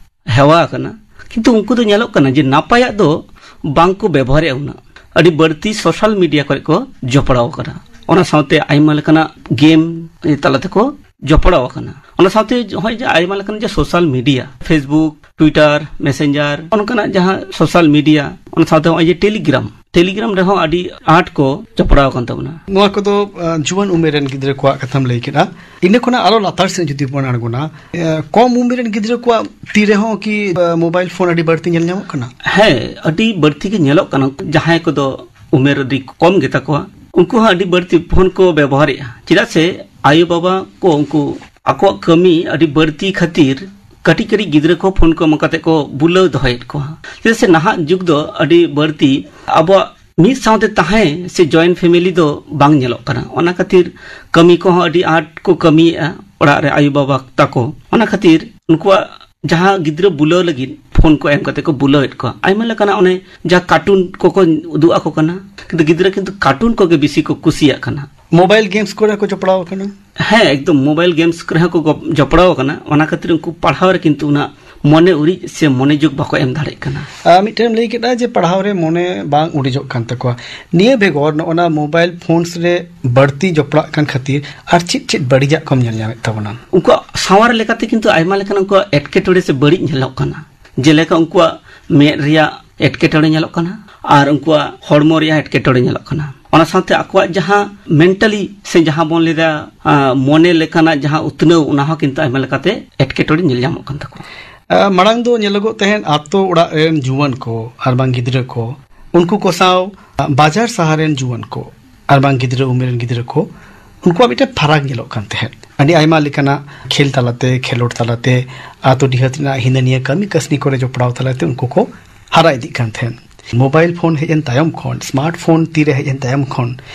ᱦᱮᱣᱟ ᱟᱠᱟᱱᱟ, ᱠᱤᱱᱛᱩ ᱩᱱᱠᱩ ᱫᱚ ᱧᱮᱞᱚᱜ ᱠᱟᱱᱟ ᱡᱮ ᱱᱟᱯᱟᱭᱟᱜ ᱫᱚ ᱵᱟᱝ ᱠᱚ ᱵᱮᱵᱚᱦᱟᱨᱮᱫᱼᱟ ᱩᱱᱟᱹᱜ᱾ ᱟᱹᱰᱤ ᱵᱟᱹᱲᱛᱤ ᱥᱳᱥᱟᱞ ᱢᱤᱰᱤᱭᱟ ᱠᱚᱨᱮ ᱠᱚ ᱡᱚᱯᱲᱟᱣ ᱟᱠᱟᱱᱟ᱾ ᱚᱱᱟ ᱥᱟᱶᱛᱮ ᱟᱭᱢᱟ ᱞᱮᱠᱟᱱᱟᱜ ᱜᱮᱢ ᱛᱟᱞᱟ ᱛᱮᱠᱚ ᱡᱚᱯᱲᱟᱣ ᱟᱠᱟᱱᱟ᱾ ᱚᱱᱟ ᱥᱟᱶᱛᱮ ᱱᱚᱜᱼᱚᱭ ᱡᱮ ᱟᱭᱢᱟ ᱞᱮᱠᱟᱱ ᱡᱮ social media, Facebook, Twitter, Messenger, ᱚᱱᱠᱟᱱᱟᱜ ᱡᱟᱦᱟᱸ ᱥᱳᱥᱟᱞ ᱢᱤᱰᱤᱭᱟ, ᱚᱱᱟ ᱥᱟᱶᱛᱮ ᱱᱚᱜᱼᱚᱭ ᱡᱮ ᱴᱮᱞᱤᱜᱨᱟᱢ, ᱴᱮᱞᱤᱜᱨᱟᱢ ᱨᱮᱦᱚᱸ ᱟᱹᱰᱤ ᱟᱸᱴ ᱠᱚ ᱡᱚᱯᱲᱟᱣ ᱟᱠᱟᱱ ᱛᱟᱵᱚᱱᱟ᱾ ᱱᱚᱣᱟ ᱠᱚᱫᱚ ᱟᱸ, ᱡᱩᱣᱟᱹᱱ ᱩᱢᱮᱨ ᱨᱮᱱ ᱜᱤᱫᱽᱨᱟᱹ ᱠᱚᱣᱟᱜ ᱠᱟᱛᱷᱟᱢ ᱞᱟᱹᱭ ᱠᱮᱫᱟ᱾ ᱤᱱᱟᱹ ᱠᱷᱚᱱᱟᱜ ᱟᱨᱚ ᱞᱟᱛᱟᱨ ᱥᱮᱫ ᱡᱩᱫᱤ ᱵᱚᱱ ᱟᱬᱜᱚᱱᱟ, ᱮ, ᱠᱚᱢ ᱩᱢᱮᱨ ᱨᱮᱱ ᱜᱤᱫᱽᱨᱟᱹ ᱠᱚᱣᱟᱜ ᱛᱤ ᱨᱮᱦᱚᱸ ᱠᱤ ᱮ, ᱢᱳᱵᱟᱭᱤᱞ ᱯᱷᱳᱱ ᱟᱹᱰᱤ ᱵᱟᱹᱲᱛᱤ ᱧᱮᱞ ᱧᱟᱢᱚᱜ ᱠᱟᱱᱟ? ᱦᱮᱸ, ᱟᱹᱰᱤ ᱵᱟᱹᱲᱛᱤ ᱜᱮ ᱧᱮᱞᱚᱜ ᱠᱟᱱᱟ᱾ ᱡᱟᱦᱟᱸᱭ ᱠᱚᱫᱚ ᱩᱢᱮᱨ ᱟᱹᱰᱤ ᱠᱚᱢ ᱜᱮᱛᱟ ᱠᱚᱣᱟ, ᱩᱱᱠᱩ ᱦᱚᱸ ᱟᱹᱰᱤ ᱵᱟᱹᱲᱛᱤ ᱯᱷᱳᱱ ᱠᱚ ᱵᱮᱵᱚᱦᱟᱨᱮᱫᱼᱟ᱾ ᱪᱮᱫᱟᱜ ᱥᱮ ᱟᱭᱳᱼᱵᱟᱵᱟ ᱠᱚ ᱩᱱᱠᱩ ᱟᱠᱚᱣᱟᱜ ᱠᱟᱹᱢᱤ ᱟᱹᱰᱤ ᱵᱟᱹᱲᱛᱤ ᱠᱷᱟᱹᱛᱤᱨ ᱠᱟᱹᱴᱤᱡ ᱠᱟᱹᱴᱤᱡ ᱜᱤᱫᱽᱨᱟᱹ ᱠᱚ ᱯᱷᱳᱱ ᱠᱚ ᱮᱢ ᱠᱟᱛᱮ ᱠᱚ ᱵᱩᱞᱟᱹᱣ ᱫᱚᱦᱚᱭᱮᱫ ᱠᱚᱣᱟ᱾ ᱪᱮᱫᱟᱜ ᱥᱮ ᱱᱟᱦᱟᱜ ᱡᱩᱜᱽ ᱫᱚ ᱟᱹᱰᱤ ᱵᱟᱹᱲᱛᱤ ᱟᱵᱚᱣᱟᱜ ᱢᱤᱫ ᱥᱟᱶᱛᱮ ᱛᱟᱦᱮᱸ ᱥᱮ ᱡᱚᱭᱮᱱᱴ ᱯᱷᱮᱢᱮᱞᱤ ᱫᱚ ᱵᱟᱝ ᱧᱮᱞᱚᱜ ᱠᱟᱱᱟ᱾ ᱚᱱᱟ ᱠᱷᱟᱹᱛᱤᱨ ᱠᱟᱹᱢᱤ ᱠᱚᱦᱚᱸ ᱟᱹᱰᱤ ᱟᱸᱴ ᱠᱚ ᱠᱟᱹᱢᱤᱭᱮᱫᱼᱟ ᱚᱲᱟᱜ ᱨᱮ ᱟᱭᱳᱼᱵᱟᱵᱟ ᱛᱟᱠᱚ᱾ ᱚᱱᱟ ᱠᱷᱟᱹᱛᱤᱨ ᱩᱱᱠᱩᱣᱟᱜ ᱡᱟᱦᱟᱸ ᱜᱤᱫᱽᱨᱟᱹ ᱵᱩᱞᱟᱹᱣ ᱞᱟᱹᱜᱤᱫ ᱯᱷᱳᱱ ᱠᱚ ᱮᱢ ᱠᱟᱛᱮ ᱠᱚ ᱵᱩᱞᱟᱹᱣᱮᱫ ᱠᱚᱣᱟ᱾ ᱟᱭᱢᱟ ᱞᱮᱠᱟᱱᱟᱜ ᱚᱱᱮ ᱡᱟᱦᱟᱸ ᱠᱟᱨᱴᱩᱱ ᱠᱚᱠᱚ ᱩᱫᱩᱜ ᱟᱠᱚ ᱠᱟᱱᱟ, ᱠᱤᱱᱛᱩ ᱜᱤᱫᱽᱨᱟᱹ ᱠᱤᱱᱛᱩ ᱠᱟᱨᱴᱩᱱ ᱠᱚᱜᱮ ᱵᱮᱥᱤ ᱠᱚ ᱠᱩᱥᱤᱭᱟᱜ ᱠᱟᱱᱟ᱾ ᱢᱳᱵᱟᱭᱤᱞ ᱜᱮᱢᱥ ᱠᱚᱨᱮ ᱠᱚ ᱡᱚᱯᱲᱟᱣ ᱟᱠᱟᱱᱟ᱾ ᱦᱮᱸ, ᱮᱠᱫᱚᱢ ᱢᱳᱵᱟᱭᱤᱞ ᱜᱮᱢᱥ ᱠᱚᱨᱮ ᱦᱚᱸ ᱠᱚ ᱜᱚᱯ-, ᱡᱚᱯᱲᱟᱣ ᱟᱠᱟᱱᱟ᱾ ᱚᱱᱟ ᱠᱷᱟᱹᱛᱤᱨ ᱩᱱᱠᱩ ᱯᱟᱲᱦᱟᱣ ᱨᱮ ᱠᱤᱱᱛᱩ ᱩᱱᱟᱹᱜ ᱢᱚᱱᱮ ᱩᱨᱤᱡ ᱥᱮ ᱢᱚᱱᱮᱡᱳᱜᱽ ᱵᱟᱠᱚ ᱮᱢ ᱫᱟᱲᱮᱭᱟᱜ ᱠᱟᱱᱟ᱾ ᱟᱨ ᱢᱤᱫᱴᱮᱱ ᱮᱢ ᱞᱟᱹᱭ ᱠᱮᱫᱟ ᱡᱮ ᱯᱟᱲᱦᱟᱣ ᱨᱮ ᱢᱚᱱᱮ ᱵᱟᱝ ᱩᱨᱤᱡᱚᱜ ᱠᱟᱱ ᱛᱟᱠᱚᱣᱟ᱾ ᱱᱤᱭᱟᱹ ᱵᱮᱜᱚᱨ ᱱᱚᱜᱼᱚ ᱱᱟ ᱢᱳᱵᱟᱭᱤᱞ ᱯᱷᱳᱱᱥ ᱨᱮ ᱵᱟᱹᱲᱛᱤ ᱡᱚᱯᱲᱟᱜ ᱠᱟᱱ ᱠᱷᱟᱹᱛᱤᱨ ᱟᱨ ᱪᱮᱫ ᱪᱮᱫ ᱵᱟᱹᱲᱤᱡᱟᱜ ᱠᱚᱢ ᱧᱮᱞ ᱧᱟᱢᱮᱫ ᱛᱟᱵᱚᱱᱟ? ᱩᱱᱠᱩᱣᱟᱜ ᱥᱟᱶᱟᱨ ᱞᱮᱠᱟᱛᱮ ᱠᱤᱱᱛᱩ ᱟᱭᱢᱟ ᱞᱮᱠᱟᱱ ᱩᱱᱠᱩᱣᱟᱜ ᱮᱴᱠᱮᱴᱚᱬᱮ ᱥᱮ ᱵᱟᱹᱲᱤᱡ ᱧᱮᱞᱚᱜ ᱠᱟᱱᱟ᱾ ᱡᱮᱞᱮᱠᱟ ᱩᱱᱠᱩᱣᱟᱜ ᱢᱮᱫ ᱨᱮᱭᱟᱜ ᱮᱴᱠᱮᱴᱚᱬᱮ ᱧᱮᱞᱚᱜ ᱠᱟᱱᱟ ᱟᱨ ᱩᱱᱠᱩᱣᱟᱜ ᱦᱚᱲᱢᱚ ᱨᱮᱭᱟᱜ ᱮᱴᱠᱮᱴᱚᱬᱮ ᱧᱮᱞᱚᱜ ᱠᱟᱱᱟ᱾ ᱚᱱᱟ ᱥᱟᱶᱛᱮ ᱟᱠᱚᱣᱟᱜ ᱡᱟᱦᱟᱸ ᱢᱮᱱᱴᱟᱞᱤ ᱥᱮ ᱡᱟᱦᱟᱸ ᱵᱚᱱ ᱞᱟᱹᱭᱫᱟ, ᱟ, ᱢᱚᱱᱮ ᱞᱮᱠᱟᱱᱟᱜ ᱡᱟᱦᱟᱸ ᱩᱛᱱᱟᱹᱣ, ᱚᱱᱟ ᱦᱚᱸ ᱠᱤᱱᱛᱩ ᱟᱭᱢᱟ ᱞᱮᱠᱟᱛᱮ ᱮᱴᱠᱮᱴᱚᱬᱮ ᱧᱮᱞ ᱧᱟᱢᱚᱜ ᱠᱟᱱ ᱛᱟᱠᱚᱣᱟ᱾ ᱟ, ᱢᱟᱲᱟᱝ ᱫᱚ ᱧᱮᱞᱚᱜᱚᱜ ᱛᱟᱦᱮᱸᱫ ᱟᱛᱳ ᱚᱲᱟᱜ ᱨᱮᱱ ᱡᱩᱣᱟᱹᱱ ᱠᱚ ᱟᱨ ᱵᱟᱝ ᱜᱤᱫᱽᱨᱟᱹ ᱠᱚ, ᱩᱱᱠᱩ ᱠᱚ ᱥᱟᱶ, ᱟ, ᱵᱟᱡᱟᱨ ᱥᱟᱦᱟᱨ ᱨᱮᱱ ᱡᱩᱣᱟᱹᱱ ᱠᱚ ᱟᱨ ᱵᱟᱝ ᱜᱤᱫᱽᱨᱟᱹ ᱩᱢᱮᱨ ᱨᱮᱱ ᱜᱤᱫᱽᱨᱟᱹ ᱠᱚ, ᱩᱱᱠᱩᱣᱟᱜ ᱢᱤᱫᱴᱮᱱ ᱯᱷᱟᱨᱟᱠ ᱧᱮᱞᱚᱜ ᱠᱟᱱ ᱛᱟᱦᱮᱸᱫ᱾ ᱟᱹᱰᱤ ᱟᱭᱢᱟ ᱞᱮᱠᱟᱱᱟᱜ ᱠᱷᱮᱞ ᱛᱟᱞᱟᱛᱮ, ᱠᱷᱮᱞᱳᱰ ᱛᱟᱞᱟᱛᱮ, ᱟᱛᱳ ᱰᱤᱦᱟᱹᱛ ᱨᱮᱱᱟᱜ ᱦᱤᱱᱟᱹ ᱱᱤᱭᱟᱹ ᱠᱟᱹᱢᱤ ᱠᱟᱹᱥᱱᱤ ᱠᱚᱨᱮ ᱡᱚᱯᱲᱟᱣ ᱛᱟᱞᱟᱛᱮ ᱩᱱᱠᱩ ᱠᱚ ᱦᱟᱨᱟ ᱤᱫᱤᱜ ᱠᱟᱱ ᱛᱟᱦᱮᱸᱫ᱾ ᱢᱳᱵᱟᱭᱤᱞ ᱯᱷᱳᱱ ᱦᱮᱡ ᱮᱱ ᱛᱟᱭᱚᱢ ᱠᱷᱚᱱ, ᱥᱢᱟᱨᱴ ᱯᱷᱳᱱ ᱛᱤᱨᱮ ᱦᱮᱡ ᱮᱱ ᱛᱟᱭᱚᱢ ᱠᱷᱚᱱ,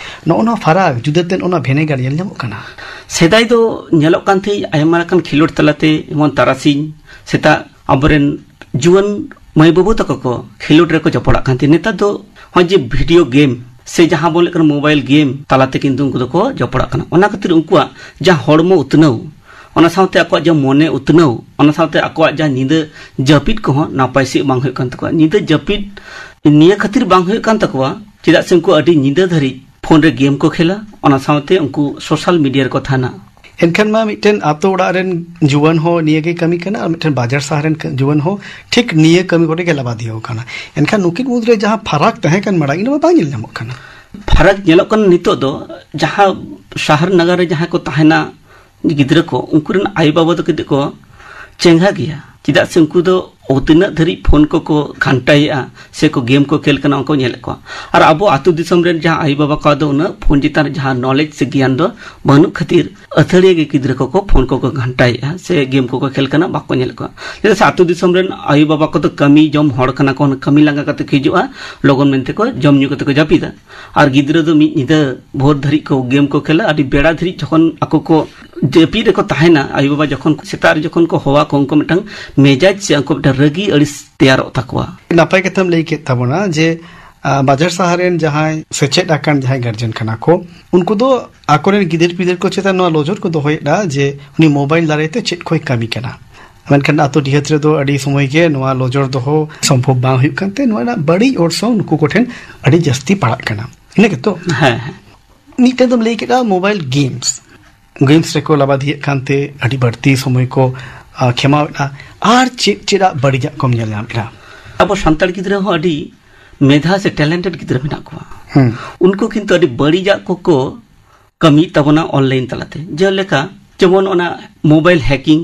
ᱱᱚᱜᱼᱚ ᱱᱚᱣᱟ ᱯᱷᱟᱨᱟᱠ, ᱡᱩᱫᱟᱹᱛᱮ ᱱᱚᱜᱼᱚ ᱱᱚᱣᱟ ᱵᱷᱮᱱᱮᱜᱟᱨ ᱧᱮᱞ ᱧᱟᱢᱚᱜ ᱠᱟᱱᱟ᱾ ᱥᱮᱫᱟᱭ ᱫᱚ ᱧᱮᱞᱚᱜ ᱠᱟᱱ ᱛᱟᱦᱮᱸᱫ ᱟᱭᱢᱟ ᱞᱮᱠᱟᱱ ᱠᱷᱮᱞᱳᱰ ᱛᱟᱞᱟᱛᱮ, ᱡᱮᱢᱚᱱ ᱛᱟᱨᱟᱥᱤᱧ ᱥᱮᱛᱟᱜ ᱟᱵᱚᱨᱮᱱ ᱡᱩᱣᱟᱹᱱ ᱢᱟᱹᱭ ᱵᱟᱹᱵᱩ ᱛᱟᱠᱚ ᱠᱚ ᱠᱷᱮᱞᱳᱰ ᱨᱮᱠᱚ ᱡᱚᱯᱲᱟᱜ ᱠᱟᱱ ᱛᱟᱦᱮᱸᱫ᱾ ᱱᱮᱛᱟᱨ ᱫᱚ ᱱᱚᱜᱼᱚᱭ ᱡᱮ ᱵᱷᱤᱰᱤᱭᱳ ᱜᱮᱢ ᱥᱮ ᱡᱟᱦᱟᱸ ᱵᱚᱱ ᱞᱟᱹᱭ ᱠᱟᱱᱟ ᱢᱳᱵᱟᱭᱤᱞ ᱜᱮᱢ ᱛᱟᱞᱟᱛᱮ ᱠᱤᱱᱛᱩ ᱩᱱᱠᱩ ᱫᱚᱠᱚ ᱡᱚᱯᱲᱟᱜ ᱠᱟᱱᱟ᱾ ᱚᱱᱟ ᱠᱷᱟᱹᱛᱤᱨ ᱩᱱᱠᱩᱣᱟᱜ ᱡᱟᱦᱟᱸ ᱦᱚᱲᱢᱚ ᱩᱛᱱᱟᱹᱣ, ᱚᱱᱟ ᱥᱟᱶᱛᱮ ᱟᱠᱚᱣᱟᱜ ᱡᱟᱦᱟᱸ ᱢᱚᱱᱮ ᱩᱛᱱᱟᱹᱣ, ᱚᱱᱟ ᱥᱟᱶᱛᱮ ᱟᱠᱚᱣᱟᱜ ᱡᱟᱦᱟᱸ ᱧᱤᱫᱟᱹ ᱡᱟᱹᱯᱤᱫ ᱠᱚᱦᱚᱸ ᱱᱟᱯᱟᱭ ᱥᱟᱺᱦᱤᱡ ᱵᱟᱝ ᱦᱩᱭᱩᱜ ᱠᱟᱱ ᱛᱟᱠᱚᱣᱟ᱾ ᱧᱤᱫᱟᱹ ᱡᱟᱹᱯᱤᱫ ᱱᱤᱭᱟᱹ ᱠᱷᱟᱹᱛᱤᱨ ᱵᱟᱝ ᱦᱩᱭᱩᱜ ᱠᱟᱱ ᱛᱟᱠᱚᱣᱟ, ᱪᱮᱫᱟᱜ ᱥᱮ ᱩᱱᱠᱩ ᱟᱹᱰᱤ ᱧᱤᱫᱟᱹ ᱫᱷᱟᱹᱨᱤᱡ ᱯᱷᱳᱱ ᱨᱮ ᱜᱮᱢ ᱠᱚ ᱠᱷᱮᱞᱟ, ᱚᱱᱟ ᱥᱟᱶᱛᱮ ᱩᱱᱠᱩ ᱥᱳᱥᱟᱞ ᱢᱤᱰᱤᱭᱟ ᱨᱮᱠᱚ ᱛᱟᱦᱮᱱᱟ᱾ ᱮᱱᱠᱷᱟᱱ ᱢᱟ ᱢᱤᱫᱴᱮᱱ ᱟᱛᱳ ᱚᱲᱟᱜ ᱨᱮᱱ ᱡᱩᱣᱟᱹᱱ ᱦᱚᱸ ᱱᱤᱭᱟᱹ ᱜᱮ ᱠᱟᱹᱢᱤ ᱠᱟᱱᱟ, ᱟᱨ ᱢᱤᱫᱴᱮᱱ ᱵᱟᱡᱟᱨ ᱥᱟᱦᱟᱨ ᱨᱮᱱ ᱠᱟᱹ-, ᱡᱩᱣᱟᱹᱱ ᱦᱚᱸ ᱴᱷᱤᱠ ᱱᱤᱭᱟᱹ ᱠᱟᱹᱢᱤ ᱠᱚᱨᱮ ᱜᱮ ᱞᱟᱵᱟᱫᱤᱭᱟᱹ ᱠᱟᱱᱟ᱾ ᱮᱱᱠᱷᱟᱱ ᱱᱩᱠᱤᱱ ᱢᱩᱫᱽᱨᱮ ᱡᱟᱦᱟᱸ ᱯᱷᱟᱨᱟᱠ ᱛᱟᱦᱮᱸ ᱠᱟᱱ ᱢᱟᱲᱟᱝ, ᱤᱱᱟᱹ ᱢᱟ ᱵᱟᱝ ᱧᱮᱞ ᱧᱟᱢᱚᱜ ᱠᱟᱱᱟ᱾ ᱯᱷᱟᱨᱟᱠ ᱧᱮᱞᱚᱜ ᱠᱟᱱᱟ ᱱᱤᱛᱚᱜ ᱫᱚ, ᱡᱟᱦᱟᱸ ᱥᱟᱦᱟᱨ ᱱᱟᱜᱟᱨ ᱨᱮ ᱡᱟᱦᱟᱸᱭ ᱠᱚ ᱛᱟᱦᱮᱱᱟ ᱜᱤᱫᱽᱨᱟᱹ ᱠᱚ, ᱩᱱᱠᱩ ᱨᱮᱱ ᱟᱭᱳ ᱵᱟᱵᱟ ᱫᱚ ᱠᱟᱹᱴᱤᱡ ᱠᱚ ᱪᱮᱸᱜᱷᱟ ᱜᱮᱭᱟ, ᱪᱮᱫᱟᱜ ᱥᱮ ᱩᱱᱠᱩ ᱫᱚ ᱛᱤᱱᱟᱹᱜ ᱫᱷᱟᱹᱨᱤᱡ ᱯᱷᱳᱱ ᱠᱚᱠᱚ ᱜᱷᱟᱱᱴᱟᱭᱮᱫᱼᱟ ᱥᱮ ᱠᱚ ᱜᱮᱢ ᱠᱚ ᱠᱷᱮᱞ ᱠᱟᱱᱟ, ᱚᱱᱟ ᱠᱚ ᱧᱮᱞᱮᱫ ᱠᱚᱣᱟ᱾ ᱟᱨ ᱟᱵᱚ ᱟᱹᱛᱩ ᱫᱤᱥᱚᱢ ᱨᱮᱱ ᱡᱟᱦᱟᱸ ᱟᱭᱳ ᱵᱟᱵᱟ ᱠᱚᱣᱟᱜ ᱫᱚ ᱩᱱᱟᱹᱜ ᱯᱷᱳᱱ ᱪᱮᱛᱟᱱ ᱨᱮ ᱡᱟᱦᱟᱸ ᱱᱚᱞᱮᱡᱽ ᱥᱮ ᱜᱮᱭᱟᱱ ᱫᱚ ᱵᱟᱹᱱᱩᱜ ᱠᱷᱟᱹᱛᱤᱨ, ᱟᱹᱛᱷᱟᱹᱲᱤᱭᱟᱹ ᱜᱮ ᱜᱤᱫᱽᱨᱟᱹ ᱠᱚᱠᱚ ᱯᱷᱳᱱ ᱠᱚᱠᱚ ᱜᱷᱟᱱᱴᱟᱭᱮᱫᱼᱟ ᱥᱮ ᱜᱮᱢ ᱠᱚᱠᱚ ᱠᱷᱮᱞ ᱠᱟᱱᱟ, ᱵᱟᱠᱚ ᱧᱮᱞᱮᱫ ᱠᱚᱣᱟ᱾ ᱪᱮᱫᱟᱜ ᱥᱮ ᱟᱹᱛᱩ ᱫᱤᱥᱚᱢ ᱨᱮᱱ ᱟᱭᱳ ᱵᱟᱵᱟ ᱠᱚᱫᱚ ᱠᱟᱹᱢᱤ ᱡᱚᱢ ᱦᱚᱲ ᱠᱟᱱᱟ ᱠᱚ, ᱠᱟᱹᱢᱤ ᱞᱟᱸᱜᱟ ᱠᱟᱛᱮ ᱠᱚ ᱦᱤᱡᱩᱜᱼᱟ, ᱞᱚᱜᱚᱱ ᱢᱮᱱᱛᱮ ᱠᱚ ᱡᱚᱢ ᱧᱩ ᱠᱟᱛᱮ ᱠᱚ ᱡᱟᱹᱯᱤᱫᱟ᱾ ᱟᱨ ᱜᱤᱫᱽᱨᱟᱹ ᱫᱚ ᱢᱤᱫ ᱧᱤᱫᱟᱹ ᱵᱷᱳᱨ ᱫᱷᱟᱹᱨᱤᱡ ᱠᱚ ᱜᱮᱢ ᱠᱚ ᱠᱷᱮᱞᱟ, ᱟᱹᱰᱤ ᱵᱮᱲᱟ ᱫᱷᱟᱹᱨᱤᱡ ᱡᱚᱠᱷᱚᱱ ᱟᱠᱚ ᱠᱚ ᱡᱟᱹᱯᱤᱫ ᱨᱮᱠᱚ ᱛᱟᱦᱮᱱᱟ, ᱟᱭᱳ ᱵᱟᱵᱟ ᱡᱚᱠᱷᱚᱱ ᱥᱮᱛᱟᱜ ᱨᱮ ᱡᱚᱠᱷᱚᱱ ᱠᱚ ᱦᱚᱦᱚᱣᱟ ᱠᱚ, ᱩᱱᱠᱩ ᱢᱤᱫᱴᱟᱝ ᱢᱮᱡᱟᱡᱽ ᱥᱮ ᱩᱱᱠᱩ ᱢᱤᱫᱴᱟᱝ ᱨᱟᱹᱜᱤ ᱟᱹᱲᱤᱥ ᱛᱮᱭᱟᱨᱚᱜ ᱛᱟᱠᱚᱣᱟ᱾ ᱱᱟᱯᱟᱭ ᱠᱟᱛᱷᱟᱢ ᱞᱟᱹᱭ ᱠᱮᱫ ᱛᱟᱵᱚᱱᱟ ᱡᱮ, ᱟ, ᱵᱟᱡᱟᱨ ᱥᱟᱦᱟᱨ ᱨᱮᱱ ᱡᱟᱦᱟᱸᱭ ᱥᱮᱪᱮᱫ ᱟᱠᱟᱱ ᱡᱟᱦᱟᱸᱭ ᱜᱟᱨᱡᱮᱱ ᱠᱟᱱᱟ ᱠᱚ, ᱩᱱᱠᱩ ᱫᱚ ᱟᱠᱚᱨᱮᱱ ᱜᱤᱫᱟᱹᱨ ᱯᱤᱫᱟᱹᱨ ᱠᱚ ᱪᱮᱛᱟᱱ ᱱᱚᱣᱟ ᱱᱚᱡᱚᱨ ᱠᱚ ᱫᱚᱦᱚᱭᱮᱫᱟ ᱡᱮ ᱩᱱᱤ ᱢᱳᱵᱟᱭᱤᱞ ᱫᱟᱨᱟᱭ ᱛᱮ ᱪᱮᱫ ᱠᱚᱭ ᱠᱟᱹᱢᱤ ᱠᱟᱱᱟ᱾ ᱢᱮᱱᱠᱷᱟᱱ ᱟᱛᱳ ᱰᱤᱦᱟᱹᱛ ᱨᱮᱫᱚ ᱟᱹᱰᱤ ᱥᱚᱢᱚᱭ ᱜᱮ ᱱᱚᱣᱟ ᱱᱚᱡᱚᱨ ᱫᱚᱦᱚ ᱥᱚᱢᱵᱷᱚᱵ ᱵᱟᱝ ᱦᱩᱭᱩᱜ ᱠᱟᱱᱛᱮ, ᱱᱚᱣᱟ ᱨᱮᱱᱟᱜ ᱵᱟᱹᱲᱤᱡ ᱚᱨᱥᱚᱝ ᱱᱩᱠᱩ ᱠᱚᱴᱷᱮᱱ ᱟᱹᱰᱤ ᱡᱟᱹᱥᱛᱤ ᱯᱟᱲᱟᱜ ᱠᱟᱱᱟ᱾ ᱤᱱᱟᱹ ᱜᱮᱛᱚ? ᱦᱮᱸ, ᱦᱮᱸ᱾ ᱢᱤᱫᱴᱮᱱ ᱫᱚᱢ ᱞᱟᱹᱭ ᱠᱮᱫᱟ ᱢᱳᱵᱟᱭᱤᱞ ᱜᱮᱢᱥ, ᱜᱮᱢᱥ ᱨᱮᱠᱚ ᱞᱟᱵᱟᱫᱤᱭᱮᱫ ᱠᱟᱱᱛᱮ ᱟᱹᱰᱤ ᱵᱟᱹᱲᱛᱤ ᱥᱚᱢᱚᱭ ᱠᱚ, ᱟ, ᱠᱷᱮᱢᱟᱣᱮᱫᱼᱟ᱾ ᱟᱨ ᱪᱮᱫ ᱪᱮᱫᱟᱜ ᱵᱟᱹᱲᱤᱡᱟᱜ ᱠᱚᱢ ᱧᱮᱞ ᱧᱟᱢᱮᱫᱼᱟ? ᱟᱵᱚ ᱥᱟᱱᱛᱟᱲ ᱜᱤᱫᱽᱨᱟᱹ ᱦᱚᱸ ᱟᱹᱰᱤ ᱢᱮᱫᱷᱟ ᱥᱮ ᱴᱮᱞᱮᱱᱴᱮᱰ ᱜᱤᱫᱽᱨᱟᱹ ᱢᱮᱱᱟᱜ ᱠᱚᱣᱟ᱾ ᱦᱩᱸ᱾ ᱩᱱᱠᱩ ᱠᱤᱱᱛᱩ ᱟᱹᱰᱤ ᱵᱟᱹᱲᱤᱡᱟᱜ ᱠᱚᱠᱚ ᱠᱟᱹᱢᱤᱭᱮᱫ ᱛᱟᱵᱚᱱᱟ ᱚᱱᱞᱟᱭᱤᱱ ᱛᱟᱞᱟᱛᱮ, ᱡᱮᱞᱮᱠᱟ ᱡᱮᱢᱚᱱ ᱚᱱᱟ ᱢᱳᱵᱟᱭᱤᱞ ᱦᱮᱠᱤᱝ,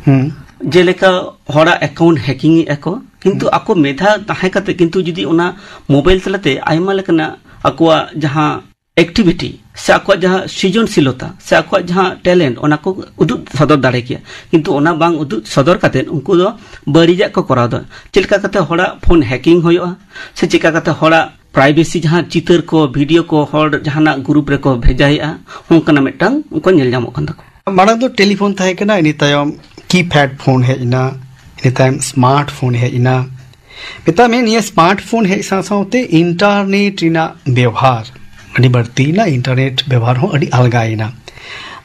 ᱦᱩᱸ᱾ ᱡᱮᱞᱮᱠᱟ ᱦᱚᱲᱟᱜ ᱮᱠᱟᱣᱩᱱᱴ ᱦᱮᱠᱤᱝ ᱮᱫᱼᱟ ᱠᱚ, ᱠᱤᱱᱛᱩ ᱦᱩᱸ᱾ ᱟᱠᱚ ᱢᱮᱫᱷᱟ ᱛᱟᱦᱮᱸ ᱠᱟᱛᱮ ᱠᱤᱱᱛᱩ ᱡᱩᱫᱤ ᱚᱱᱟ ᱢᱳᱵᱟᱭᱤᱞ ᱛᱟᱞᱟᱛᱮ ᱟᱭᱢᱟ ᱞᱮᱠᱟᱱᱟᱜ ᱟᱠᱚᱣᱟᱜ ᱡᱟᱦᱟᱸ ᱮᱠᱴᱤᱵᱷᱤᱴᱤ ᱥᱮ ᱟᱠᱚᱣᱟᱜ ᱡᱟᱦᱟᱸ ᱥᱨᱤᱡᱚᱱᱥᱤᱞᱚᱛᱟ ᱥᱮ ᱟᱠᱚᱣᱟᱜ ᱡᱟᱦᱟᱸ ᱴᱮᱞᱮᱱᱴ, ᱚᱱᱟ ᱠᱚ ᱩᱫᱩᱜ ᱥᱚᱫᱚᱨ ᱫᱟᱲᱮ ᱠᱮᱭᱟ, ᱠᱤᱱᱛᱩ ᱚᱱᱟ ᱵᱟᱝ ᱩᱫᱩᱜ ᱥᱚᱫᱚᱨ ᱠᱟᱛᱮ ᱩᱱᱠᱩ ᱫᱚ ᱵᱟᱹᱲᱤᱡᱟᱜ ᱠᱚ ᱠᱚᱨᱟᱣ ᱮᱫᱟ᱾ ᱪᱮᱫ ᱞᱮᱠᱟ ᱠᱟᱛᱮ ᱦᱚᱲᱟᱜ ᱯᱷᱳᱱ ᱦᱮᱠᱤᱝ ᱦᱩᱭᱩᱜᱼᱟ, ᱥᱮ ᱪᱮᱠᱟ ᱠᱟᱛᱮ ᱦᱚᱲᱟᱜ ᱯᱨᱟᱭᱵᱷᱮᱥᱤ ᱡᱟᱦᱟᱸ ᱪᱤᱛᱟᱹᱨ ᱠᱚ, ᱵᱷᱤᱰᱤᱭᱳ ᱠᱚ, ᱦᱚᱲ ᱡᱟᱦᱟᱱᱟᱜ ᱜᱨᱩᱯ ᱨᱮᱠᱚ ᱵᱷᱮᱡᱟᱭᱮᱫᱼᱟ, ᱚᱱᱠᱟᱱᱟᱜ ᱢᱤᱫᱴᱟᱝ ᱩᱱᱠᱩ ᱧᱮᱞ ᱧᱟᱢᱚᱜ ᱠᱟᱱ ᱛᱟᱠᱚᱣᱟ᱾ ᱢᱟᱲᱟᱝ ᱫᱚ ᱴᱮᱞᱤᱯᱷᱳᱱ ᱛᱟᱦᱮᱸ ᱠᱟᱱᱟ, ᱤᱱᱟᱹ ᱛᱟᱭᱚᱢ ᱠᱤᱯᱮᱰ ᱯᱷᱳᱱ ᱦᱮᱡ ᱮᱱᱟ, ᱤᱱᱟᱹ ᱛᱟᱭᱚᱢ ᱥᱢᱟᱨᱴ ᱯᱷᱳᱱ ᱦᱮᱡ ᱮᱱᱟ᱾ ᱢᱮᱛᱟᱜ ᱢᱮ, ᱱᱤᱭᱟᱹ ᱥᱢᱟᱨᱴ ᱯᱷᱳᱱ ᱦᱮᱡ ᱥᱟᱶ ᱥᱟᱶᱛᱮ ᱤᱱᱴᱟᱨᱱᱮᱴ ᱨᱮᱱᱟᱜ ᱵᱮᱣᱦᱟᱨ ᱟᱹᱰᱤ ᱵᱟᱹᱲᱛᱤᱭᱮᱱᱟ, ᱤᱱᱴᱟᱨᱱᱮᱴ ᱵᱮᱣᱦᱟᱨ ᱦᱚᱸ ᱟᱹᱰᱤ ᱟᱞᱜᱟᱭᱮᱱᱟ᱾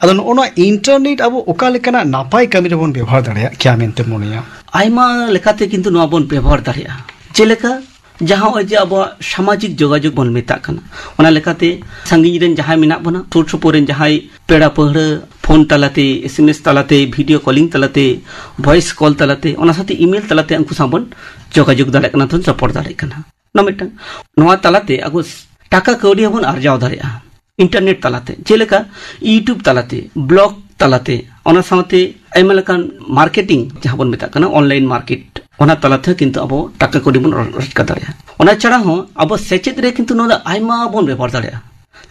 ᱟᱫᱚ ᱱᱚᱜᱼᱚ ᱱᱚᱣᱟ ᱤᱱᱴᱟᱨᱱᱮᱴ ᱟᱵᱚ ᱚᱠᱟ ᱞᱮᱠᱟᱱᱟᱜ ᱱᱟᱯᱟᱭ ᱠᱟᱹᱢᱤ ᱨᱮᱵᱚᱱ ᱵᱮᱵᱚᱦᱟᱨ ᱫᱟᱲᱮᱭᱟᱜ ᱠᱮᱭᱟ ᱢᱮᱱᱛᱮ ᱢᱚᱱᱮᱭᱟ? ᱟᱭᱢᱟ ᱞᱮᱠᱟᱛᱮ ᱠᱤᱱᱛᱩ ᱱᱚᱣᱟ ᱵᱚᱱ ᱵᱮᱵᱚᱦᱟᱨ ᱫᱟᱲᱮᱭᱟᱜᱼᱟ᱾ ᱡᱮᱞᱮᱠᱟ ᱡᱟᱦᱟᱸ ᱱᱚᱜᱼᱚᱭ ᱡᱮ ᱟᱵᱚᱣᱟᱜ ᱥᱟᱢᱟᱡᱤᱠ ᱡᱳᱜᱟᱡᱳᱜᱽ ᱵᱚᱱ ᱢᱮᱛᱟᱜ ᱠᱟᱱᱟ, ᱚᱱᱟ ᱞᱮᱠᱟᱛᱮ ᱥᱟᱺᱜᱤᱧ ᱨᱮᱱ ᱡᱟᱦᱟᱸᱭ ᱢᱮᱱᱟᱜ ᱵᱚᱱᱟ, ᱥᱩᱨ ᱥᱩᱯᱩᱨ ᱨᱮᱱ ᱡᱟᱦᱟᱸᱭ ᱯᱮᱲᱟ ᱯᱟᱹᱦᱲᱟᱹ, ᱯᱷᱳᱱ ᱛᱟᱞᱟᱛᱮ, ᱮᱥ ᱮᱢ ᱮᱥ ᱛᱟᱞᱟᱛᱮ, ᱵᱷᱤᱰᱤᱭᱳ ᱠᱚᱞᱤᱝ ᱛᱟᱞᱟᱛᱮ, ᱵᱷᱚᱭᱮᱥ ᱠᱚᱞ ᱛᱟᱞᱟᱛᱮ, ᱚᱱᱟ ᱥᱟᱶᱛᱮ ᱤᱢᱮᱞ ᱛᱟᱞᱟᱛᱮ ᱩᱱᱠᱩ ᱥᱟᱶ ᱵᱚᱱ ᱡᱳᱜᱟᱡᱳᱜᱽ ᱫᱟᱲᱮᱭᱟᱜ ᱠᱟᱱᱟ, ᱵᱚᱱ ᱨᱚᱯᱚᱲ ᱫᱟᱲᱮᱭᱟᱜ ᱠᱟᱱᱟ᱾ ᱱᱚᱣᱟ ᱢᱤᱫᱴᱟᱝ, ᱱᱚᱣᱟ ᱛᱟᱞᱟᱛᱮ ᱟᱵᱚ ᱴᱟᱠᱟ ᱠᱟᱹᱣᱰᱤ ᱦᱚᱸᱵᱚᱱ ᱟᱨᱡᱟᱣ ᱫᱟᱲᱮᱭᱟᱜᱼᱟ᱾ ᱤᱱᱴᱟᱨᱱᱮᱴ ᱛᱟᱞᱟᱛᱮ, ᱡᱮᱞᱮᱠᱟ YouTube ᱛᱟᱞᱟᱛᱮ, ᱵᱞᱚᱜ ᱛᱟᱞᱟᱛᱮ, ᱚᱱᱟ ᱥᱟᱶᱛᱮ ᱟᱭᱢᱟ ᱞᱮᱠᱟᱱ ᱢᱟᱨᱠᱮᱴᱤᱝ, ᱡᱟᱦᱟᱸ ᱵᱚᱱ ᱢᱮᱛᱟᱜ ᱠᱟᱱᱟ ᱚᱱᱞᱟᱭᱤᱱ ᱢᱟᱨᱠᱮᱴ, ᱚᱱᱟ ᱛᱟᱞᱟ ᱛᱮᱦᱚᱸ ᱠᱤᱱᱛᱩ ᱟᱵᱚ ᱴᱟᱠᱟ ᱠᱟᱹᱣᱰᱤ ᱵᱚᱱ ᱨᱚ-, ᱨᱳᱡᱽᱜᱟᱨ ᱫᱟᱲᱮᱭᱟᱜᱼᱟ᱾ ᱚᱱᱟ ᱪᱷᱟᱲᱟ ᱦᱚᱸ ᱟᱵᱚ ᱥᱮᱪᱮᱫ ᱨᱮ ᱠᱤᱱᱛᱩ ᱱᱚᱣᱟ ᱫᱚ ᱟᱭᱢᱟ ᱵᱚᱱ ᱵᱮᱵᱚᱦᱟᱨ ᱫᱟᱲᱮᱭᱟᱜᱼᱟ᱾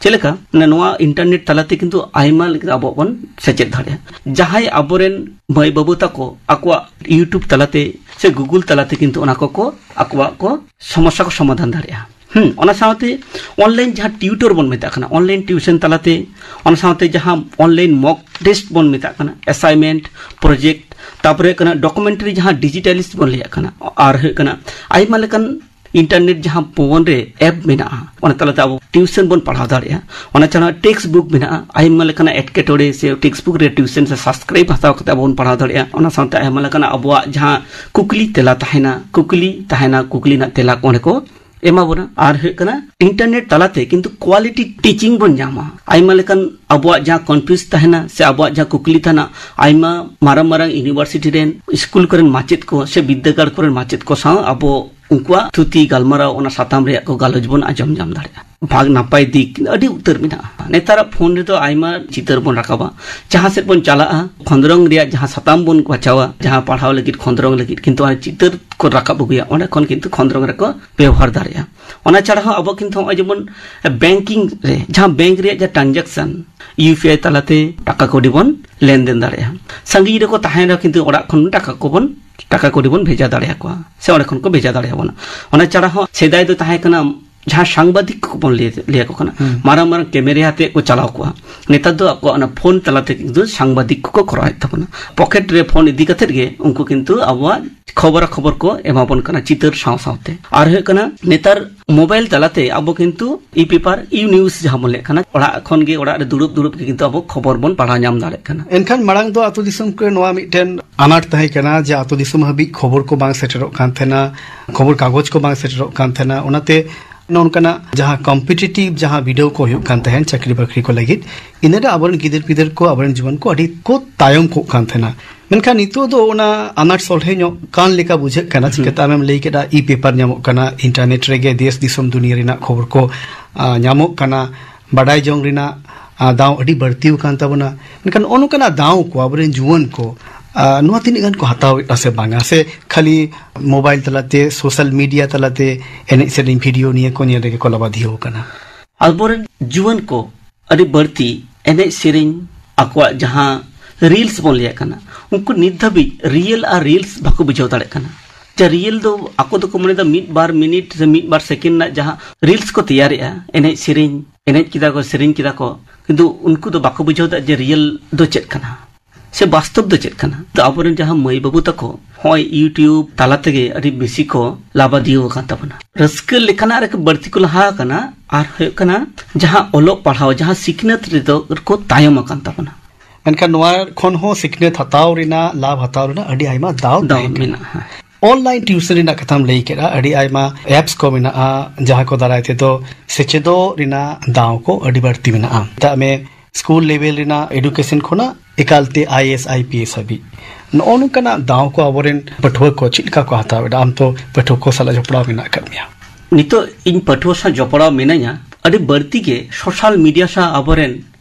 ᱪᱮᱫ ᱞᱮᱠᱟ? ᱢᱟᱱᱮ ᱱᱚᱣᱟ ᱤᱱᱴᱟᱨᱱᱮᱴ ᱛᱟᱞᱟᱛᱮ ᱠᱤᱱᱛᱩ ᱟᱭᱢᱟ ᱞᱮᱠᱟ ᱟᱵᱚ ᱵᱚᱱ ᱥᱮᱪᱮᱫ ᱫᱟᱲᱮᱭᱟᱜᱼᱟ᱾ ᱡᱟᱦᱟᱸᱭ ᱟᱵᱚᱨᱮᱱ ᱢᱟᱹᱭ ᱵᱟᱹᱵᱩ ᱛᱟᱠᱚ ᱟᱠᱚᱣᱟᱜ YouTube ᱛᱟᱞᱟᱛᱮ ᱥᱮ Google ᱛᱟᱞᱟᱛᱮ ᱠᱤᱱᱛᱩ ᱚᱱᱟ ᱠᱚᱠᱚ ᱟᱠᱚᱣᱟᱜ ᱠᱚ ᱥᱚᱢᱚᱥᱥᱟ ᱠᱚ ᱥᱚᱢᱟᱫᱷᱟᱱ ᱫᱟᱲᱮᱭᱟᱜᱼᱟ᱾ ᱦᱩᱸ, ᱚᱱᱟ ᱥᱟᱶᱛᱮ ᱚᱱᱞᱟᱭᱤᱱ ᱡᱟᱦᱟᱸ ᱴᱤᱭᱩᱴᱚᱨ ᱵᱚᱱ ᱢᱮᱛᱟᱜ ᱠᱟᱱᱟ, ᱚᱱᱞᱟᱭᱤᱱ ᱴᱤᱭᱩᱥᱚᱱ ᱛᱟᱞᱟᱛᱮ, ᱚᱱᱟ ᱥᱟᱶᱛᱮ ᱡᱟᱦᱟᱸ ᱚᱱᱞᱟᱭᱤᱱ ᱢᱚᱠ ᱴᱮᱥᱴ ᱵᱚᱱ ᱢᱮᱛᱟᱜ ᱠᱟᱱᱟ, ᱮᱥᱟᱭᱱᱢᱮᱱᱴ, ᱯᱨᱚᱡᱮᱠᱴ, ᱛᱟᱨᱯᱚᱨᱮ ᱦᱩᱭᱩᱜ ᱠᱟᱱᱟ ᱰᱚᱠᱩᱢᱮᱱᱴᱟᱨᱤ ᱡᱟᱦᱟᱸ ᱰᱤᱡᱤᱴᱟᱞᱤᱥᱴ ᱵᱚᱱ ᱞᱟᱹᱭᱟᱜ ᱠᱟᱱᱟ, ᱟᱨ ᱦᱩᱭᱩᱜ ᱠᱟᱱᱟ ᱟᱭᱢᱟ ᱞᱮᱠᱟᱱ ᱤᱱᱴᱟᱨᱱᱮᱴ ᱡᱟᱦᱟᱸ ᱯᱷᱳᱱ ᱨᱮ ᱮᱯ ᱢᱮᱱᱟᱜᱼᱟ, ᱚᱱᱟ ᱛᱟᱞᱟᱛᱮ ᱟᱵᱚ ᱴᱤᱭᱩᱥᱚᱱ ᱵᱚᱱ ᱯᱟᱲᱦᱟᱣ ᱫᱟᱲᱮᱭᱟᱜᱼᱟ᱾ ᱚᱱᱟ ᱪᱷᱟᱲᱟ ᱴᱮᱠᱥᱴ ᱵᱩᱠ ᱢᱮᱱᱟᱜᱼᱟ, ᱟᱭᱢᱟ ᱞᱮᱠᱟᱱᱟᱜ ᱮᱴᱠᱮᱴᱚᱬᱮ ᱥᱮ ᱴᱮᱠᱥᱴ ᱵᱩᱠ ᱨᱮ ᱴᱤᱭᱩᱥᱚᱱ ᱥᱮ ᱥᱟᱵᱥᱠᱨᱟᱭᱤᱵ ᱦᱟᱛᱟᱣ ᱠᱟᱛᱮ ᱟᱵᱚ ᱵᱚᱱ ᱯᱟᱲᱦᱟᱣ ᱫᱟᱲᱮᱭᱟᱜᱼᱟ᱾ ᱚᱱᱟ ᱥᱟᱶᱛᱮ ᱟᱭᱢᱟ ᱞᱮᱠᱟᱱᱟᱜ ᱟᱵᱚᱣᱟᱜ ᱡᱟᱦᱟᱸ ᱠᱩᱠᱞᱤ ᱛᱮᱞᱟ ᱛᱟᱦᱮᱱᱟ, ᱠᱩᱠᱞᱤ ᱛᱟᱦᱮᱱᱟ, ᱠᱩᱠᱞᱤ ᱨᱮᱱᱟᱜ ᱛᱮᱞᱟ ᱠᱚ ᱚᱸᱰᱮ ᱠᱚ ᱮᱢᱟ ᱵᱚᱱᱟ᱾ ᱟᱨ ᱦᱩᱭᱩᱜ ᱠᱟᱱᱟ ᱤᱱᱴᱟᱨᱱᱮᱴ ᱛᱟᱞᱟᱛᱮ ᱠᱤᱱᱛᱩ ᱠᱣᱟᱞᱤᱴᱤ ᱴᱤᱪᱤᱝ ᱵᱚᱱ ᱧᱟᱢᱟ᱾ ᱟᱭᱢᱟ ᱞᱮᱠᱟᱱ ᱟᱵᱚᱣᱟᱜ ᱡᱟᱦᱟᱸ ᱠᱚᱱᱯᱷᱤᱭᱩᱡᱽ ᱛᱟᱦᱮᱱᱟ ᱥᱮ ᱟᱵᱚᱣᱟᱜ ᱡᱟᱦᱟᱸ ᱠᱩᱠᱞᱤ ᱛᱟᱦᱮᱱᱟ, ᱟᱭᱢᱟ ᱢᱟᱨᱟᱝ ᱢᱟᱨᱟᱝ ᱤᱭᱩᱱᱤᱵᱷᱟᱨᱥᱤᱴᱤ ᱨᱮᱱ, ᱥᱠᱩᱞ ᱠᱚᱨᱮᱱ ᱢᱟᱪᱮᱫ ᱠᱚ ᱥᱮ ᱵᱤᱨᱫᱟᱹᱜᱟᱲ ᱠᱚᱨᱮᱱ ᱢᱟᱪᱮᱫ ᱠᱚ ᱥᱟᱶ ᱟᱵᱚ ᱩᱱᱠᱩᱣᱟᱜ ᱛᱷᱩᱛᱤ ᱜᱟᱞᱢᱟᱨᱟᱣ, ᱚᱱᱟ ᱥᱟᱛᱟᱢ ᱨᱮᱭᱟᱜ ᱠᱚ ᱜᱟᱞᱚᱪ ᱵᱚᱱ ᱟᱸᱡᱚᱢ ᱧᱟᱢ ᱫᱟᱲᱮᱭᱟᱜᱼᱟ᱾ ᱵᱷᱟᱜᱽ ᱱᱟᱯᱟᱭ ᱫᱤᱠ ᱟᱹᱰᱤ ᱩᱛᱟᱹᱨ ᱢᱮᱱᱟᱜᱼᱟ᱾ ᱱᱮᱛᱟᱨᱟᱜ ᱯᱷᱳᱱ ᱨᱮᱫᱚ ᱟᱭᱢᱟ ᱪᱤᱛᱟᱹᱨ ᱵᱚᱱ ᱨᱟᱠᱟᱵᱟ, ᱡᱟᱦᱟᱸ ᱥᱮᱫ ᱵᱚᱱ ᱪᱟᱞᱟᱜᱼᱟ, ᱠᱷᱚᱸᱫᱽᱨᱚᱝ ᱨᱮᱭᱟᱜ ᱡᱟᱦᱟᱸ ᱥᱟᱛᱟᱢ ᱵᱚᱱ ᱵᱟᱪᱷᱟᱣᱟ, ᱡᱟᱦᱟᱸ ᱯᱟᱲᱦᱟᱣ ᱞᱟᱹᱜᱤᱫ ᱠᱷᱚᱸᱫᱽᱨᱚᱝ ᱞᱟᱹᱜᱤᱫ, ᱠᱤᱱᱛᱩ ᱚᱱᱟ ᱪᱤᱛᱟᱹᱨ ᱠᱚ ᱨᱟᱠᱟᱵ ᱟᱹᱜᱩᱭᱟ, ᱚᱸᱰᱮ ᱠᱷᱚᱱ ᱠᱤᱱᱛᱩ ᱠᱷᱚᱸᱫᱽᱨᱚᱝ ᱨᱮᱠᱚ ᱵᱮᱵᱚᱦᱟᱨ ᱫᱟᱲᱮᱭᱟᱜᱼᱟ᱾ ᱚᱱᱟ ᱪᱷᱟᱲᱟ ᱦᱚᱸ ᱟᱵᱚ ᱠᱤᱱᱛᱩ ᱱᱚᱜᱼᱚᱭ ᱡᱮᱢᱚᱱ ᱵᱮᱝᱠᱤᱝ ᱨᱮ, ᱡᱟᱦᱟᱸ ᱵᱮᱝᱠ ᱨᱮᱭᱟᱜ ᱡᱟᱦᱟᱸ ᱴᱨᱟᱱᱡᱟᱠᱥᱚᱱ, ᱤᱭᱩ ᱯᱤ ᱟᱭ ᱛᱟᱞᱟᱛᱮ ᱴᱟᱠᱟ ᱠᱟᱹᱣᱰᱤ ᱵᱚᱱ ᱞᱮᱱᱫᱮᱱ ᱫᱟᱲᱮᱭᱟᱜᱼᱟ᱾ ᱥᱟᱺᱜᱤᱧ ᱨᱮᱠᱚ ᱛᱟᱦᱮᱱ ᱨᱮᱦᱚᱸ ᱠᱤᱱᱛᱩ ᱚᱲᱟᱜ ᱠᱷᱚᱱ ᱴᱟᱠᱟ ᱠᱚᱵᱚᱱ, ᱴᱟᱠᱟ ᱠᱟᱹᱣᱰᱤ ᱵᱚᱱ ᱵᱷᱮᱡᱟ ᱫᱟᱲᱮᱭᱟᱠᱚᱣᱟ ᱥᱮ ᱚᱸᱰᱮ ᱠᱷᱚᱱ ᱠᱚ ᱵᱷᱮᱡᱟ ᱫᱟᱲᱮᱭᱟᱵᱚᱱᱟ᱾ ᱚᱱᱟ ᱪᱷᱟᱲᱟ ᱦᱚᱸ ᱥᱮᱫᱟᱭ ᱫᱚ ᱛᱟᱦᱮᱸ ᱠᱟᱱᱟ ᱡᱟᱦᱟᱸ ᱥᱟᱝᱵᱟᱫᱤᱠ ᱠᱚᱵᱚᱱ ᱞᱟᱹᱭ, ᱞᱟᱹᱭ ᱟᱠᱚ ᱠᱟᱱᱟ, ᱦᱩᱸ᱾ ᱢᱟᱨᱟᱝ ᱢᱟᱨᱟᱝ ᱠᱮᱢᱮᱨᱟ ᱟᱛᱮ ᱠᱚ ᱪᱟᱞᱟᱣ ᱠᱚᱣᱟ᱾ ᱱᱮᱛᱟᱨ ᱫᱚ ᱟᱠᱚᱣᱟᱜ ᱚᱱᱟ ᱯᱷᱳᱱ ᱛᱟᱞᱟᱛᱮ ᱠᱤᱱᱛᱩ ᱥᱟᱝᱵᱟᱫᱤᱠ ᱠᱚᱠᱚ ᱠᱚᱨᱟᱣᱮᱫ ᱛᱟᱵᱚᱱᱟ᱾ ᱯᱚᱠᱮᱴ ᱨᱮ ᱯᱷᱳᱱ ᱤᱫᱤ ᱠᱟᱛᱮᱫ ᱜᱮ ᱩᱱᱠᱩ ᱠᱤᱱᱛᱩ ᱟᱵᱚᱣᱟᱜ ᱠᱷᱚᱵᱚᱨᱟ ᱠᱷᱚᱵᱚᱨ ᱠᱚ ᱮᱢᱟ ᱵᱚᱱ ᱠᱟᱱᱟ, ᱪᱤᱛᱟᱹᱨ ᱥᱟᱶ ᱥᱟᱶᱛᱮ᱾ ᱟᱨ ᱦᱩᱭᱩᱜ ᱠᱟᱱᱟ, ᱱᱮᱛᱟᱨ ᱢᱳᱵᱟᱭᱤᱞ ᱛᱟᱞᱟᱛᱮ ᱟᱵᱚ ᱠᱤᱱᱛᱩ ᱤ ᱯᱮᱯᱟᱨ, ᱤ ᱱᱤᱭᱩᱡᱽ ᱡᱟᱦᱟᱸ ᱵᱚᱱ ᱞᱟᱹᱭᱮᱫ ᱠᱟᱱᱟ, ᱚᱲᱟᱜ ᱠᱷᱚᱱ ᱜᱮ, ᱚᱲᱟᱜ ᱨᱮ ᱫᱩᱲᱩᱵ ᱫᱩᱲᱩᱵ ᱜᱮ ᱠᱤᱱᱛᱩ ᱟᱵᱚ ᱠᱷᱚᱵᱚᱨ ᱵᱚᱱ ᱯᱟᱲᱦᱟᱣ ᱧᱟᱢ ᱫᱟᱲᱮᱭᱟᱜ ᱠᱟᱱᱟ᱾ ᱮᱱᱠᱷᱟᱱ ᱢᱟᱲᱟᱝ ᱫᱚ ᱟᱹᱛᱩ ᱫᱤᱥᱚᱢ ᱠᱚᱨᱮ ᱱᱚᱣᱟ ᱢᱤᱫᱴᱮᱱ ᱟᱱᱟᱴ ᱛᱟᱦᱮᱸ ᱠᱟᱱᱟ ᱡᱮ ᱟᱹᱛᱩ ᱫᱤᱥᱚᱢ ᱦᱟᱹᱵᱤᱡ ᱠᱷᱚᱵᱚᱨ ᱠᱚ ᱵᱟᱝ ᱥᱮᱴᱮᱨᱚᱜ ᱠᱟᱱ ᱛᱟᱦᱮᱱᱟ, ᱠᱷᱚᱵᱚᱨ ᱠᱟᱜᱚᱡᱽ ᱠᱚ ᱵᱟᱝ ᱥᱮᱴᱮᱨᱚᱜ ᱠᱟᱱ ᱛᱟᱦᱮᱱᱟ᱾ ᱚᱱᱟᱛᱮ ᱱᱚᱜᱼᱚ ᱱᱚᱝᱠᱟᱱᱟᱜ ᱡᱟᱦᱟᱸ ᱠᱚᱢᱯᱤᱴᱤᱴᱤᱵᱷ ᱡᱟᱦᱟᱸ ᱵᱤᱰᱟᱹᱣ ᱠᱚ ᱦᱩᱭᱩᱜ ᱠᱟᱱ ᱛᱟᱦᱮᱸᱱ ᱪᱟᱹᱠᱨᱤ ᱵᱟᱹᱠᱨᱤ ᱠᱚ ᱞᱟᱹᱜᱤᱫ, ᱤᱱᱟᱹᱨᱮ ᱟᱵᱚᱨᱮᱱ ᱜᱤᱫᱟᱹᱨ ᱯᱤᱫᱟᱹᱨ ᱠᱚ, ᱟᱵᱚᱨᱮᱱ ᱡᱩᱣᱟᱹᱱ ᱠᱚ ᱟᱹᱰᱤ ᱠᱚ ᱛᱟᱭᱚᱢ ᱠᱚᱜ ᱠᱟᱱ ᱛᱟᱦᱮᱱᱟ᱾ ᱢᱮᱱᱠᱷᱟᱱ ᱱᱤᱛᱚᱜ ᱫᱚ ᱚᱱᱟ ᱟᱱᱟᱴ ᱥᱚᱞᱦᱮ ᱧᱚᱜ ᱠᱟᱱ ᱞᱮᱠᱟ ᱵᱩᱡᱷᱟᱹᱜ ᱠᱟᱱᱟ᱾ ᱦᱩᱸ᱾ ᱪᱤᱠᱟᱹᱛᱮ ᱟᱢᱮᱢ ᱞᱟᱹᱭ ᱠᱮᱫᱟ, ᱤ ᱯᱮᱯᱟᱨ ᱧᱟᱢᱚᱜ ᱠᱟᱱᱟ, ᱤᱱᱴᱟᱨᱱᱮᱴ ᱨᱮᱜᱮ ᱫᱮᱥ ᱫᱤᱥᱚᱢ ᱫᱩᱱᱤᱭᱟᱹ ᱨᱮᱱᱟᱜ ᱠᱷᱚᱵᱚᱨ ᱠᱚ, ᱟ, ᱧᱟᱢᱚᱜ ᱠᱟᱱᱟ, ᱵᱟᱰᱟᱭ ᱡᱚᱝ ᱨᱮᱱᱟᱜ, ᱟ, ᱫᱟᱣ ᱟᱹᱰᱤ ᱵᱟᱹᱲᱛᱤ ᱟᱠᱟᱱ ᱛᱟᱵᱚᱱᱟ᱾ ᱢᱮᱱᱠᱷᱟᱱ ᱱᱚᱜᱼᱚ ᱱᱚᱝᱠᱟᱱᱟᱜ ᱫᱟᱣ ᱠᱚ ᱟᱵᱚᱨᱮᱱ ᱡᱩᱣᱟᱹᱱ ᱠᱚ, ᱟ, ᱱᱚᱣᱟ ᱛᱤᱱᱟᱹᱜ ᱜᱟᱱ ᱠᱚ ᱦᱟᱛᱟᱣᱮᱫᱼᱟ ᱥᱮ ᱵᱟᱝᱟ, ᱥᱮ ᱠᱷᱟᱹᱞᱤ ᱢᱳᱵᱟᱭᱤᱞ ᱛᱟᱞᱟᱛᱮ, ᱥᱳᱥᱟᱞ ᱢᱤᱰᱤᱭᱟ ᱛᱟᱞᱟᱛᱮ ᱮᱱᱮᱡ ᱥᱮᱨᱮᱧ ᱵᱷᱤᱰᱤᱭᱳ ᱱᱤᱭᱟᱹ ᱠᱚ ᱧᱮᱞ ᱨᱮᱜᱮ ᱠᱚ ᱞᱟᱵᱟᱫᱤᱭᱟᱹᱣ ᱠᱟᱱᱟ? ᱟᱵᱚᱨᱮᱱ ᱡᱩᱣᱟᱹᱱ ᱠᱚ ᱟᱹᱰᱤ ᱵᱟᱹᱲᱛᱤ ᱮᱱᱮᱡ ᱥᱮᱨᱮᱧ, ᱟᱠᱚᱣᱟᱜ ᱡᱟᱦᱟᱸ ᱨᱤᱞᱥ ᱵᱚᱱ ᱞᱟᱹᱭᱟᱜ ᱠᱟᱱᱟ, ᱩᱱᱠᱩ ᱱᱤᱛ ᱫᱷᱟᱹᱵᱤᱡ ᱨᱤᱭᱮᱞ ᱟᱨ ᱨᱤᱞᱥ ᱵᱟᱠᱚ ᱵᱩᱡᱷᱟᱹᱣ ᱫᱟᱲᱮᱭᱟᱜ ᱠᱟᱱᱟ᱾ ᱡᱟ ᱨᱤᱭᱮᱞ ᱫᱚ ᱟᱠᱚ ᱫᱚᱠᱚ ᱢᱚᱱᱮᱭᱮᱫᱟ ᱢᱤᱫ ᱵᱟᱨ ᱢᱤᱱᱤᱴ ᱥᱮ ᱢᱤᱫ ᱵᱟᱨ ᱥᱮᱠᱮᱱᱰ ᱨᱮᱱᱟᱜ ᱡᱟᱦᱟᱸ ᱨᱤᱞᱥ ᱠᱚ ᱛᱮᱭᱟᱨᱮᱜᱼᱟ, ᱮᱱᱮᱡ ᱥᱮᱨᱮᱧ, ᱮᱱᱮᱡ ᱠᱮᱫᱟ ᱠᱚ, ᱥᱮᱨᱮᱧ ᱠᱮᱫᱟ ᱠᱚ, ᱠᱤᱱᱛᱩ ᱩᱱᱠᱩ ᱫᱚ ᱵᱟᱠᱚ ᱵᱩᱡᱷᱟᱹᱣ ᱫᱟ ᱡᱮ ᱨᱤᱭᱮᱞ ᱫᱚ ᱪᱮᱫ ᱠᱟᱱᱟ ᱥᱮ ᱵᱟᱥᱛᱚᱵ ᱫᱚ ᱪᱮᱫ ᱠᱟᱱᱟ᱾ ᱛᱚ ᱟᱵᱚᱨᱮᱱ ᱡᱟᱦᱟᱸ ᱢᱟᱹᱭ ᱵᱟᱹᱵᱩ ᱛᱟᱠᱚ ᱦᱚᱸᱜᱼᱚᱭ YouTube ᱛᱟᱞᱟ ᱛᱮᱜᱮ ᱟᱹᱰᱤ ᱵᱮᱥᱤ ᱠᱚ ᱞᱟᱵᱟᱫᱤᱭᱟᱹᱣ ᱟᱠᱟᱱ ᱛᱟᱵᱚᱱᱟ᱾ ᱨᱟᱹᱥᱠᱟᱹ ᱞᱮᱠᱟᱱᱟᱜ ᱨᱮᱠᱚ ᱵᱟᱹᱲᱛᱤ ᱠᱚ ᱞᱟᱦᱟ ᱟᱠᱟᱱᱟ, ᱟᱨ ᱦᱩᱭᱩᱜ ᱠᱟᱱᱟ ᱡᱟᱦᱟᱸ ᱚᱞᱚᱜ ᱯᱟᱲᱦᱟᱣ, ᱡᱟᱦᱟᱸ ᱥᱤᱠᱷᱱᱟᱹᱛ ᱨᱮᱫᱚ ᱠᱚ ᱛᱟᱭᱚᱢ ᱟᱠᱟᱱ ᱛᱟᱵᱚᱱᱟ᱾ ᱢᱮᱱᱠᱷᱟᱱ ᱱᱚᱣᱟ ᱠᱷᱚᱱ ᱦᱚᱸ ᱥᱤᱠᱷᱱᱟᱹᱛ ᱦᱟᱛᱟᱣ ᱨᱮᱱᱟᱜ, ᱞᱟᱵᱷ ᱦᱟᱛᱟᱣ ᱨᱮᱱᱟᱜ ᱟᱹᱰᱤ ᱟᱭᱢᱟ ᱫᱟᱣ ᱫᱟᱣ ᱛᱟᱦᱮᱸ ᱠᱟᱱᱟ᱾ ᱢᱮᱱᱟᱜᱼᱟ᱾ ᱚᱱᱞᱟᱭᱤᱱ ᱴᱤᱭᱩᱥᱚᱱ ᱨᱮᱱᱟᱜ ᱠᱟᱛᱷᱟᱢ ᱞᱟᱹᱭ ᱠᱮᱫᱟ, ᱟᱹᱰᱤ ᱟᱭᱢᱟ ᱮᱯᱥ ᱠᱚ ᱢᱮᱱᱟᱜᱼᱟ, ᱡᱟᱦᱟᱸ ᱠᱚ ᱫᱟᱨᱟᱭ ᱛᱮᱫᱚ ᱥᱮᱪᱮᱫᱚᱜ ᱨᱮᱱᱟᱜ ᱫᱟᱣ ᱠᱚ ᱟᱹᱰᱤ ᱵᱟᱹᱲᱛᱤ ᱢᱮᱱᱟᱜᱼᱟ᱾ ᱢᱮᱛᱟᱜ ᱢᱮ, ᱥᱠᱩᱞ ᱞᱮᱵᱮᱞ ᱨᱮᱱᱟᱜ ᱮᱰᱩᱠᱮᱥᱚᱱ ᱠᱷᱚᱱᱟᱜ ᱮᱠᱟᱞᱛᱮ I A S, I P S ᱦᱟᱹᱵᱤᱡ, ᱱᱚᱜᱼᱚ ᱱᱚᱝᱠᱟᱱᱟᱜ ᱫᱟᱣ ᱠᱚ ᱟᱵᱚᱨᱮᱱ ᱯᱟᱹᱴᱷᱩᱣᱟᱹ ᱠᱚ ᱪᱮᱫ ᱞᱮᱠᱟ ᱠᱚ ᱦᱟᱛᱟᱣ ᱮᱫᱟ? ᱟᱢ ᱛᱚ ᱯᱟᱹᱴᱷᱩᱣᱟᱹ ᱠᱚ ᱥᱟᱞᱟᱜ ᱡᱚᱯᱲᱟᱣ ᱢᱮᱱᱟᱜ ᱟᱠᱟᱫ ᱢᱮᱭᱟ᱾ ᱱᱤᱛᱚᱜ ᱤᱧ ᱯᱟᱹᱴᱷᱩᱣᱟᱹ ᱥᱟᱶ ᱡᱚᱯᱲᱟᱣ ᱢᱤᱱᱟᱹᱧᱟ, ᱟᱹᱰᱤ ᱵᱟᱹᱲᱛᱤ ᱜᱮ ᱥᱳᱥᱟᱞ ᱢᱤᱰᱤᱭᱟ ᱥᱟᱶ ᱟᱵᱚᱨᱮᱱ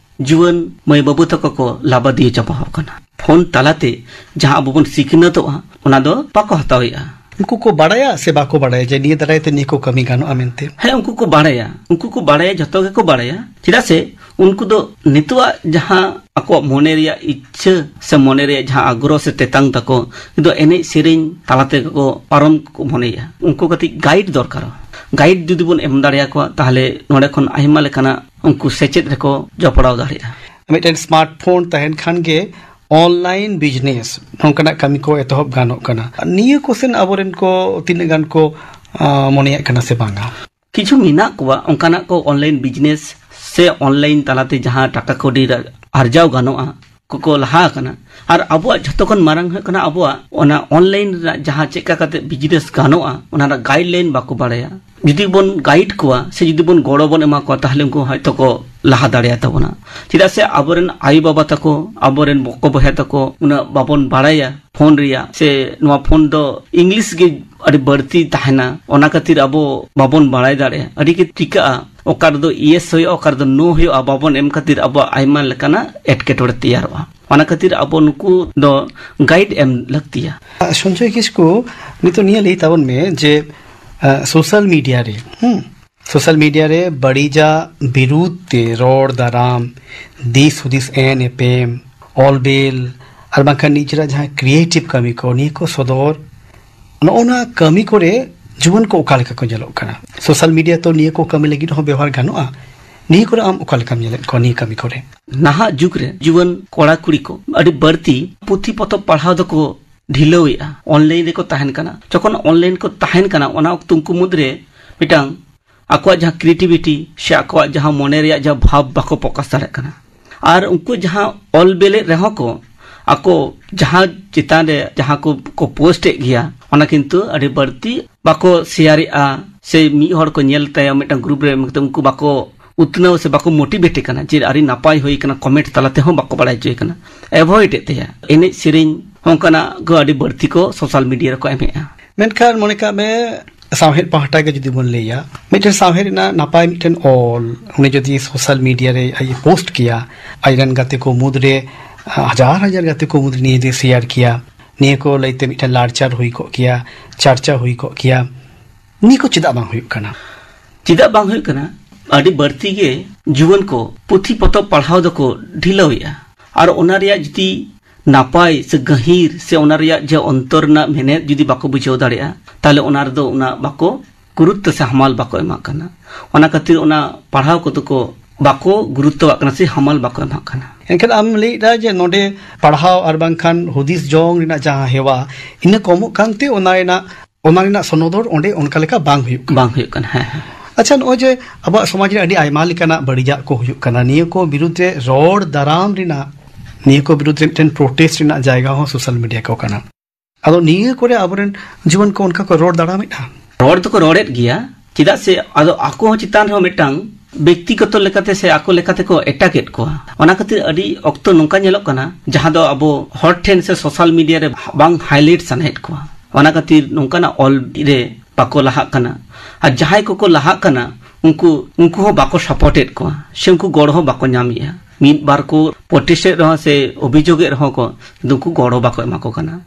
ᱡᱩᱣᱟᱹᱱ ᱢᱟᱹᱭ ᱵᱟᱹᱵᱩ ᱛᱟᱠᱚ ᱠᱚ ᱞᱟᱵᱟᱫᱤᱭᱟᱹ ᱪᱟᱵᱟ ᱟᱠᱟᱱᱟ᱾ ᱯᱷᱳᱱ ᱛᱟᱞᱟᱛᱮ ᱡᱟᱦᱟᱸ ᱟᱵᱚ ᱵᱚᱱ ᱥᱤᱠᱷᱱᱟᱹᱛᱚᱜᱼᱟ, ᱚᱱᱟ ᱫᱚ ᱵᱟᱠᱚ ᱦᱟᱛᱟᱣᱮᱫᱼᱟ᱾ ᱩᱱᱠᱩ ᱠᱚ ᱵᱟᱲᱟᱭᱟ ᱥᱮ ᱵᱟᱠᱚ ᱵᱟᱲᱟᱭᱟ ᱡᱮ ᱱᱤᱭᱟᱹ ᱫᱟᱨᱟᱭ ᱛᱮ ᱱᱤᱭᱟᱹ ᱠᱚ ᱠᱟᱹᱢᱤ ᱜᱟᱱᱚᱜᱼᱟ ᱢᱮᱱᱛᱮ? ᱦᱮᱸ, ᱩᱱᱠᱩ ᱠᱚ ᱵᱟᱲᱟᱭᱟ, ᱩᱱᱠᱩ ᱠᱚ ᱵᱟᱲᱟᱭᱟ, ᱡᱷᱚᱛᱚ ᱜᱮᱠᱚ ᱵᱟᱲᱟᱭᱟ᱾ ᱪᱮᱫᱟᱜ ᱥᱮ ᱩᱱᱠᱩ ᱫᱚ ᱱᱤᱛᱚᱜᱟᱜ ᱡᱟᱦᱟᱸ ᱟᱠᱚᱣᱟᱜ ᱢᱚᱱᱮ ᱨᱮᱭᱟᱜ ᱤᱪᱪᱷᱟᱹ ᱥᱮ ᱢᱚᱱᱮ ᱨᱮᱭᱟᱜ ᱡᱟᱦᱟᱸ ᱟᱜᱽᱨᱚᱦ ᱥᱮ ᱛᱮᱛᱟᱝ ᱛᱟᱠᱚ, ᱩᱱᱠᱩ ᱫᱚ ᱮᱱᱮᱡ ᱥᱮᱨᱮᱧ ᱛᱟᱞᱟ ᱛᱮᱜᱮ ᱠᱚ ᱯᱟᱨᱚᱢ ᱠᱚ ᱢᱚᱱᱮᱭᱟ᱾ ᱩᱱᱠᱩ ᱠᱟᱹᱴᱤᱡ ᱜᱟᱭᱤᱰ ᱫᱚᱨᱠᱟᱨᱚᱜᱼᱟ᱾ ᱜᱟᱭᱤᱰ ᱡᱩᱫᱤ ᱵᱚᱱ ᱮᱢ ᱫᱟᱲᱮᱭᱟᱠᱚᱣᱟ, ᱛᱟᱦᱚᱞᱮ ᱱᱚᱰᱮ ᱠᱷᱚᱱ ᱟᱭᱢᱟ ᱞᱮᱠᱟᱱᱟᱜ ᱩᱱᱠᱩ ᱥᱮᱪᱮᱫ ᱨᱮᱠᱚ ᱡᱚᱯᱲᱟᱣ ᱫᱟᱲᱮᱭᱟᱜᱼᱟ᱾ ᱢᱤᱫᱴᱮᱱ ᱥᱢᱟᱨᱴᱯᱷᱳᱱ ᱛᱟᱦᱮᱱ ᱠᱷᱟᱱ ᱜᱮ ᱚᱱᱞᱟᱭᱤᱱ ᱵᱤᱡᱽᱱᱮᱥ ᱱᱚᱝᱠᱟᱱᱟᱜ ᱠᱟᱹᱢᱤ ᱠᱚ ᱮᱛᱚᱦᱚᱵ ᱜᱟᱱᱚᱜ ᱠᱟᱱᱟ᱾ ᱱᱤᱭᱟᱹ ᱠᱚ ᱥᱮᱱ ᱟᱵᱚᱨᱮᱱ ᱠᱚ ᱛᱤᱱᱟᱹᱜ ᱜᱟᱱ ᱠᱚ, ᱟ, ᱢᱚᱱᱮᱭᱟᱜ ᱠᱟᱱᱟ ᱥᱮ ᱵᱟᱝᱟ? ᱠᱤᱪᱷᱩ ᱢᱮᱱᱟᱜ ᱠᱚᱣᱟ ᱚᱱᱠᱟᱱᱟᱜ ᱠᱚ, ᱚᱱᱞᱟᱭᱤᱱ ᱵᱤᱡᱽᱱᱮᱥ ᱥᱮ ᱚᱱᱞᱟᱭᱤᱱ ᱛᱟᱞᱟᱛᱮ ᱡᱟᱦᱟᱸ ᱴᱟᱠᱟ ᱠᱟᱹᱣᱰᱤ ᱨᱟ-, ᱟᱨᱡᱟᱣ ᱜᱟᱱᱚᱜᱼᱟ, ᱠᱚᱠᱚ ᱞᱟᱦᱟ ᱟᱠᱟᱱᱟ᱾ ᱟᱨ ᱟᱵᱚᱣᱟᱜ ᱡᱷᱚᱛᱚ ᱠᱷᱚᱱ ᱢᱟᱨᱟᱝ ᱦᱩᱭᱩᱜ ᱠᱟᱱᱟ ᱟᱵᱚᱣᱟᱜ ᱚᱱᱟ ᱚᱱᱞᱟᱭᱤᱱ ᱨᱮᱱᱟᱜ ᱡᱟᱦᱟᱸ ᱪᱮᱫ ᱞᱮᱠᱟ ᱠᱟᱛᱮ ᱵᱤᱡᱽᱱᱮᱥ ᱜᱟᱱᱚᱜᱼᱟ, ᱚᱱᱟ ᱨᱮᱱᱟᱜ ᱜᱟᱭᱤᱰᱞᱟᱭᱤᱱ ᱵᱟᱠᱚ ᱵᱟᱲᱟᱭᱟ᱾ ᱡᱩᱫᱤ ᱵᱚᱱ ᱜᱟᱭᱤᱰ ᱠᱚᱣᱟ ᱥᱮ ᱡᱩᱫᱤ ᱵᱚᱱ ᱜᱚᱲᱚ ᱵᱚᱱ ᱮᱢᱟ ᱠᱚᱣᱟ, ᱛᱟᱦᱚᱞᱮ ᱩᱱᱠᱩ ᱦᱚᱭᱛᱳ ᱠᱚ ᱞᱟᱦᱟ ᱫᱟᱲᱮᱭᱟᱛᱟ ᱵᱚᱱᱟ᱾ ᱪᱮᱫᱟᱜ ᱥᱮ ᱟᱵᱚᱨᱮᱱ ᱟᱭᱳ ᱵᱟᱵᱟ ᱛᱟᱠᱚ, ᱟᱵᱚᱨᱮᱱ ᱵᱚᱠᱚ ᱵᱚᱭᱦᱟ ᱛᱟᱠᱚ ᱩᱱᱟᱹᱜ ᱵᱟᱵᱚᱱ ᱵᱟᱲᱟᱭᱟ ᱯᱷᱳᱱ ᱨᱮᱭᱟᱜ, ᱥᱮ ᱱᱚᱣᱟ ᱯᱷᱳᱱ ᱫᱚ ᱤᱝᱞᱤᱥ ᱜᱮ ᱟᱹᱰᱤ ᱵᱟᱹᱲᱛᱤ ᱛᱟᱦᱮᱱᱟ, ᱚᱱᱟ ᱠᱷᱟᱹᱛᱤᱨ ᱟᱵᱚ ᱵᱟᱵᱚᱱ ᱵᱟᱲᱟᱭ ᱫᱟᱲᱮᱭᱟᱜᱼᱟ᱾ ᱟᱹᱰᱤ ᱜᱮ ᱪᱤᱠᱟᱹᱜᱼᱟ, ᱚᱠᱟ ᱨᱮᱫᱚ ᱤᱭᱮᱥ ᱦᱩᱭᱩᱜᱼᱟ, ᱚᱠᱟ ᱨᱮᱫᱚ ᱱᱳ ᱦᱩᱭᱩᱜᱼᱟ, ᱵᱟᱵᱚᱱ ᱮᱢ ᱠᱷᱟᱹᱛᱤᱨ ᱟᱵᱚᱣᱟᱜ ᱟᱭᱢᱟ ᱞᱮᱠᱟᱱᱟᱜ ᱮᱴᱠᱮᱴᱚᱬᱮ ᱛᱮᱭᱟᱨᱚᱜᱼᱟ᱾ ᱚᱱᱟ ᱠᱷᱟᱹᱛᱤᱨ ᱟᱵᱚ ᱱᱩᱠᱩ ᱫᱚ ᱜᱟᱭᱤᱰ ᱮᱢ ᱞᱟᱹᱠᱛᱤᱭᱟ᱾ ᱥᱚᱧᱡᱚᱭ ᱠᱤᱥᱠᱩ, ᱱᱤᱛᱚᱜ ᱱᱤᱭᱟᱹ ᱞᱟᱹᱭ ᱛᱟᱵᱚᱱ ᱢᱮ ᱡᱮ, ᱟ, ᱥᱳᱥᱟᱞ ᱢᱤᱰᱤᱭᱟ ᱨᱮ, ᱦᱩᱸ, ᱥᱳᱥᱟᱞ ᱢᱤᱰᱤᱭᱟ ᱨᱮ ᱵᱟᱹᱲᱤᱡᱟᱜ ᱵᱤᱨᱩᱫᱷ ᱛᱮ ᱨᱚᱲ ᱫᱟᱨᱟᱢ, ᱫᱤᱥ ᱦᱩᱫᱤᱥ ᱮᱱ ᱮᱯᱮᱢ, ᱚᱞ ᱵᱮᱞ, ᱟᱨ ᱵᱟᱝᱠᱷᱟᱱ ᱱᱤᱡᱮᱨᱟᱜ ᱡᱟᱦᱟᱸ ᱠᱨᱤᱭᱮᱴᱤᱵᱷ ᱠᱟᱹᱢᱤ ᱠᱚ, ᱱᱤᱭᱟᱹ ᱠᱚ ᱥᱚᱫᱚᱨ, ᱱᱚᱜᱼᱚ ᱱᱚᱣᱟ ᱠᱟᱹᱢᱤ ᱠᱚᱨᱮ ᱡᱩᱣᱟᱹᱱ ᱠᱚ ᱚᱠᱟ ᱞᱮᱠᱟ ᱠᱚ ᱧᱮᱞᱚᱜ ᱠᱟᱱᱟ? ᱥᱳᱥᱟᱞ ᱢᱤᱰᱤᱭᱟ ᱛᱚ ᱱᱤᱭᱟᱹ ᱠᱚ ᱠᱟᱹᱢᱤ ᱞᱟᱹᱜᱤᱫ ᱦᱚᱸ ᱵᱮᱣᱦᱟᱨ ᱜᱟᱱᱚᱜᱼᱟ᱾ ᱱᱤᱭᱟᱹ ᱠᱚᱨᱮ ᱟᱢ ᱚᱠᱟ ᱞᱮᱠᱟᱢ ᱧᱮᱞᱮᱫ ᱠᱚᱣᱟ ᱱᱤᱭᱟᱹ ᱠᱟᱹᱢᱤ ᱠᱚᱨᱮ? ᱱᱟᱦᱟᱜ ᱡᱩᱜᱽ ᱨᱮ ᱡᱩᱣᱟᱹᱱ ᱠᱚᱲᱟ ᱠᱩᱲᱤ ᱠᱚ ᱟᱹᱰᱤ ᱵᱟᱹᱲᱛᱤ ᱯᱩᱛᱷᱤ ᱯᱚᱛᱚᱵ ᱯᱟᱲᱦᱟᱣ ᱫᱚᱠᱚ ᱰᱷᱤᱞᱟᱹᱣᱮᱫᱼᱟ᱾ ᱚᱱᱞᱟᱭᱤᱱ ᱨᱮᱠᱚ ᱛᱟᱦᱮᱱ ᱠᱟᱱᱟ᱾ ᱡᱚᱠᱷᱚᱱ ᱚᱱᱞᱟᱭᱤᱱ ᱠᱚ ᱛᱟᱦᱮᱱ ᱠᱟᱱᱟ, ᱚᱱᱟ ᱚᱠᱛᱚ ᱩᱱᱠᱩ ᱢᱩᱫᱽᱨᱮ ᱢᱤᱫᱴᱟᱝ ᱟᱠᱚᱣᱟᱜ ᱡᱟᱦᱟᱸ ᱠᱨᱤᱭᱮᱴᱤᱵᱷᱤᱴᱤ ᱥᱮ ᱟᱠᱚᱣᱟᱜ ᱡᱟᱦᱟᱸ ᱢᱚᱱᱮ ᱨᱮᱭᱟᱜ ᱡᱟᱦᱟᱸ ᱵᱷᱟᱵᱽ ᱵᱟᱠᱚ ᱯᱨᱚᱠᱟᱥ ᱫᱟᱲᱮᱭᱟᱜ ᱠᱟᱱᱟ᱾ ᱟᱨ ᱩᱱᱠᱩ ᱡᱟᱦᱟᱸ ᱚᱞ ᱵᱮᱞᱮᱫ ᱨᱮᱦᱚᱸ ᱠᱚ, ᱟᱠᱚ ᱡᱟᱦᱟᱸ ᱪᱮᱛᱟᱱ ᱨᱮ ᱡᱟᱦᱟᱸ ᱠᱚ, ᱠᱚ ᱯᱳᱥᱴ ᱮᱫ ᱜᱮᱭᱟ, ᱚᱱᱟ ᱠᱤᱱᱛᱩ ᱟᱹᱰᱤ ᱵᱟᱹᱲᱛᱤ ᱵᱟᱠᱚ ᱥᱮᱭᱟᱨᱮᱫᱼᱟ, ᱥᱮ ᱢᱤᱫ ᱦᱚᱲ ᱠᱚ ᱧᱮᱞ ᱛᱟᱭᱟ ᱢᱤᱫᱴᱟᱝ ᱜᱨᱩᱯ ᱨᱮ, ᱢᱮᱱᱛᱮ ᱩᱱᱠᱩ ᱵᱟᱠᱚ ᱩᱛᱱᱟᱹᱣ ᱥᱮ ᱵᱟᱠᱚ ᱢᱳᱴᱤᱵᱷᱮᱴ ᱠᱟᱱᱟ ᱡᱮ ᱟᱹᱰᱤ ᱱᱟᱯᱟᱭ ᱦᱩᱭ ᱠᱟᱱᱟ, ᱠᱚᱢᱮᱱᱴ ᱛᱟᱞᱟ ᱛᱮᱦᱚᱸ ᱵᱟᱠᱚ ᱵᱟᱲᱟᱭ ᱦᱚᱪᱚᱭᱮ ᱠᱟᱱᱟ, ᱮᱵᱷᱚᱭᱮᱰ ᱮᱫ ᱛᱟᱭᱟ᱾ ᱮᱱᱮᱡ ᱥᱮᱨᱮᱧ ᱦᱚᱸ ᱚᱱᱠᱟᱱᱟᱜ ᱠᱚ ᱟᱹᱰᱤ ᱵᱟᱹᱲᱛᱤ ᱠᱚ ᱥᱳᱥᱟᱞ ᱢᱤᱰᱤᱭᱟ ᱨᱮᱠᱚ ᱮᱢᱮᱫᱼᱟ᱾ ᱢᱮᱱᱠᱷᱟᱱ ᱢᱚᱱᱮ ᱠᱟᱜ ᱢᱮ, ᱥᱟᱶᱦᱮᱫ ᱯᱟᱦᱴᱟ ᱜᱮ ᱡᱩᱫᱤ ᱵᱚᱱ ᱞᱟᱹᱭᱟ, ᱢᱤᱫᱴᱮᱱ ᱥᱟᱶᱦᱮᱫ ᱨᱮᱱᱟᱜ ᱱᱟᱯᱟᱭ ᱢᱤᱫᱴᱮᱱ ᱚᱞ ᱩᱱᱤ ᱡᱩᱫᱤ ᱥᱳᱥᱟᱞ ᱢᱤᱰᱤᱭᱟ ᱨᱮ ᱟᱡ ᱮ ᱯᱳᱥᱴ ᱠᱮᱭᱟ, ᱟᱡᱨᱮᱱ ᱜᱟᱛᱮ ᱠᱚ ᱢᱩᱫᱽᱨᱮ, ᱦᱟᱡᱟᱨ ᱦᱟᱡᱟᱨ ᱜᱟᱛᱮ ᱠᱚ ᱢᱩᱫᱽᱨᱮ ᱱᱤᱭᱟᱹ ᱡᱩᱫᱤ ᱥᱮᱭᱟᱨ ᱠᱮᱭᱟ, ᱱᱤᱭᱟᱹ ᱠᱚ ᱞᱟᱹᱭᱛᱮ ᱢᱤᱫᱴᱮᱱ ᱞᱟᱲᱪᱟᱨ ᱦᱩᱭ ᱠᱚᱜ ᱠᱮᱭᱟ, ᱪᱟᱨᱪᱟ ᱦᱩᱭ ᱠᱚᱜ ᱠᱮᱭᱟ, ᱱᱤᱭᱟᱹ ᱠᱚ ᱪᱮᱫᱟᱜ ᱵᱟᱝ ᱦᱩᱭᱩᱜ ᱠᱟᱱᱟ? ᱪᱮᱫᱟᱜ ᱵᱟᱝ ᱦᱩᱭᱩᱜ ᱠᱟᱱᱟ? ᱟᱹᱰᱤ ᱵᱟᱹᱲᱛᱤ ᱜᱮ ᱡᱩᱣᱟᱹᱱ ᱠᱚ ᱯᱩᱛᱷᱤ ᱯᱚᱛᱚᱵ ᱯᱟᱲᱦᱟᱣ ᱫᱚᱠᱚ ᱰᱷᱤᱞᱟᱹᱣᱮᱫᱼᱟ᱾ ᱟᱨ ᱚᱱᱟ ᱨᱮᱭᱟᱜ ᱡᱩᱫᱤ ᱱᱟᱯᱟᱭ ᱥᱮ ᱜᱟᱹᱦᱤᱨ ᱥᱮ ᱚᱱᱟ ᱨᱮᱭᱟᱜ ᱡᱮ ᱚᱱᱛᱚᱨ ᱨᱮᱱᱟᱜ ᱢᱮᱱᱮᱛ ᱡᱩᱫᱤ ᱵᱟᱠᱚ ᱵᱩᱡᱷᱟᱹᱣ ᱫᱟᱲᱮᱭᱟᱜᱼᱟ, ᱛᱟᱦᱞᱮ ᱚᱱᱟ ᱨᱮᱫᱚ ᱚᱱᱟ ᱵᱟᱠᱚ ᱜᱩᱨᱩᱛᱛᱚ ᱥᱮ ᱦᱟᱢᱟᱞ ᱵᱟᱠᱚ ᱮᱢᱟᱜ ᱠᱟᱱᱟ᱾ ᱚᱱᱟ ᱠᱷᱟᱹᱛᱤᱨ ᱚᱱᱟ ᱯᱟᱲᱦᱟᱣ ᱠᱚᱫᱚ ᱠᱚ ᱵᱟᱠᱚ ᱜᱩᱨᱩᱛᱛᱚᱣᱟᱜ ᱠᱟᱱᱟ ᱥᱮ ᱦᱟᱢᱟᱞ ᱵᱟᱠᱚ ᱮᱢᱟᱜ ᱠᱟᱱᱟ᱾ ᱮᱱᱠᱷᱟᱱ ᱟᱢ ᱞᱟᱹᱭᱮᱫᱟ ᱡᱮ ᱱᱚᱰᱮ ᱯᱟᱲᱦᱟᱣ ᱟᱨ ᱵᱟᱝᱠᱷᱟᱱ ᱦᱩᱫᱤᱥ ᱡᱚᱝ ᱨᱮᱱᱟᱜ ᱡᱟᱦᱟᱸ ᱦᱮᱣᱟ, ᱤᱱᱟᱹ ᱠᱚᱢᱚᱜ ᱠᱟᱱᱛᱮ ᱚᱱᱟ ᱨᱮᱱᱟᱜ, ᱚᱱᱟ ᱨᱮᱱᱟᱜ ᱥᱚᱱᱚᱫᱚᱨ ᱚᱸᱰᱮ ᱚᱱᱠᱟ ᱞᱮᱠᱟ ᱵᱟᱝ ᱦᱩᱭᱩᱜ ᱠᱟᱱᱟ᱾ ᱵᱟᱝ ᱦᱩᱭᱩᱜ ᱠᱟᱱᱟ, ᱦᱮᱸ, ᱦᱮᱸ᱾ ᱟᱪᱪᱷᱟ, ᱱᱚᱜᱼᱚᱭ ᱡᱮ ᱟᱵᱚᱣᱟᱜ ᱥᱚᱢᱟᱡᱽ ᱨᱮ ᱟᱹᱰᱤ ᱟᱭᱢᱟ ᱞᱮᱠᱟᱱᱟᱜ ᱵᱟᱹᱲᱤᱡᱟᱜ ᱠᱚ ᱦᱩᱭᱩᱜ ᱠᱟᱱᱟ, ᱱᱤᱭᱟᱹ ᱠᱚ ᱵᱤᱨᱩᱫᱽ ᱨᱮ ᱨᱚᱲ ᱫᱟᱨᱟᱢ ᱨᱮᱱᱟᱜ, ᱱᱤᱭᱟᱹ ᱠᱚ ᱵᱤᱨᱩᱫᱽ ᱨᱮ ᱢᱤᱫᱴᱮᱱ ᱯᱨᱚᱴᱮᱥᱴ ᱨᱮᱱᱟᱜ ᱡᱟᱭᱜᱟ ᱦᱚᱸ ᱥᱳᱥᱟᱞ ᱢᱤᱰᱤᱭᱟ ᱠᱚ ᱠᱟᱱᱟ᱾ ᱟᱫᱚ ᱱᱤᱭᱟᱹ ᱠᱚᱨᱮ ᱟᱵᱚᱨᱮᱱ ᱡᱩᱣᱟᱹᱱ ᱠᱚ ᱚᱱᱠᱟ ᱠᱚ ᱨᱚᱲ ᱫᱟᱲᱟᱢᱮᱫᱼᱟ? ᱨᱚᱲ ᱫᱚᱠᱚ ᱨᱚᱲᱮᱫ ᱜᱮᱭᱟ, ᱪᱮᱫᱟᱜ ᱥᱮ ᱟᱫᱚ ᱟᱠᱚ ᱦᱚᱸ ᱪᱮᱛᱟᱱ ᱨᱮᱦᱚᱸ ᱢᱤᱫᱴᱟᱝ ᱵᱮᱠᱛᱤᱜᱚᱛᱚ ᱞᱮᱠᱟᱛᱮ ᱥᱮ ᱟᱠᱚ ᱞᱮᱠᱟᱛᱮ ᱠᱚ ᱮᱴᱟᱜᱮᱫ ᱠᱚᱣᱟ᱾ ᱚᱱᱟ ᱠᱷᱟᱹᱛᱤᱨ ᱟᱹᱰᱤ ᱚᱠᱛᱚ ᱱᱚᱝᱠᱟ ᱧᱮᱞᱚᱜ ᱠᱟᱱᱟ, ᱡᱟᱦᱟᱸ ᱫᱚ ᱟᱵᱚ ᱦᱚᱲ ᱴᱷᱮᱱ ᱥᱮ ᱥᱳᱥᱟᱞ ᱢᱤᱰᱤᱭᱟ ᱨᱮ ᱵᱟᱝ ᱦᱟᱭᱞᱟᱭᱤᱴ ᱥᱟᱱᱟᱭᱮᱫ ᱠᱚᱣᱟ, ᱚᱱᱟ ᱠᱷᱟᱹᱛᱤᱨ ᱱᱚᱝᱠᱟᱱᱟᱜ ᱚᱞ ᱨᱮ ᱵᱟᱠᱚ ᱞᱟᱦᱟᱜ ᱠᱟᱱᱟ᱾ ᱟᱨ ᱡᱟᱦᱟᱸᱭ ᱠᱚᱠᱚ ᱞᱟᱦᱟᱜ ᱠᱟᱱᱟ, ᱩᱱᱠᱩ, ᱩᱱᱠᱩ ᱦᱚᱸ ᱵᱟᱠᱚ ᱥᱟᱯᱳᱨᱴᱮᱫ ᱠᱚᱣᱟ ᱥᱮ ᱩᱱᱠᱩ ᱜᱚᱲᱚ ᱦᱚᱸ ᱵᱟᱠᱚ ᱧᱟᱢᱮᱫᱼᱟ᱾ ᱢᱤᱫ ᱵᱟᱨ ᱠᱚ ᱯᱨᱚᱴᱮᱥᱴᱮᱫ ᱨᱮᱦᱚᱸ ᱥᱮ ᱚᱵᱷᱤᱡᱳᱜᱮᱫ ᱨᱮᱦᱚᱸ ᱠᱚ, ᱠᱤᱱᱛᱩ ᱩᱱᱠᱩ ᱜᱚᱲᱚ ᱵᱟᱠᱚ ᱮᱢᱟ ᱠᱚ ᱠᱟᱱᱟ᱾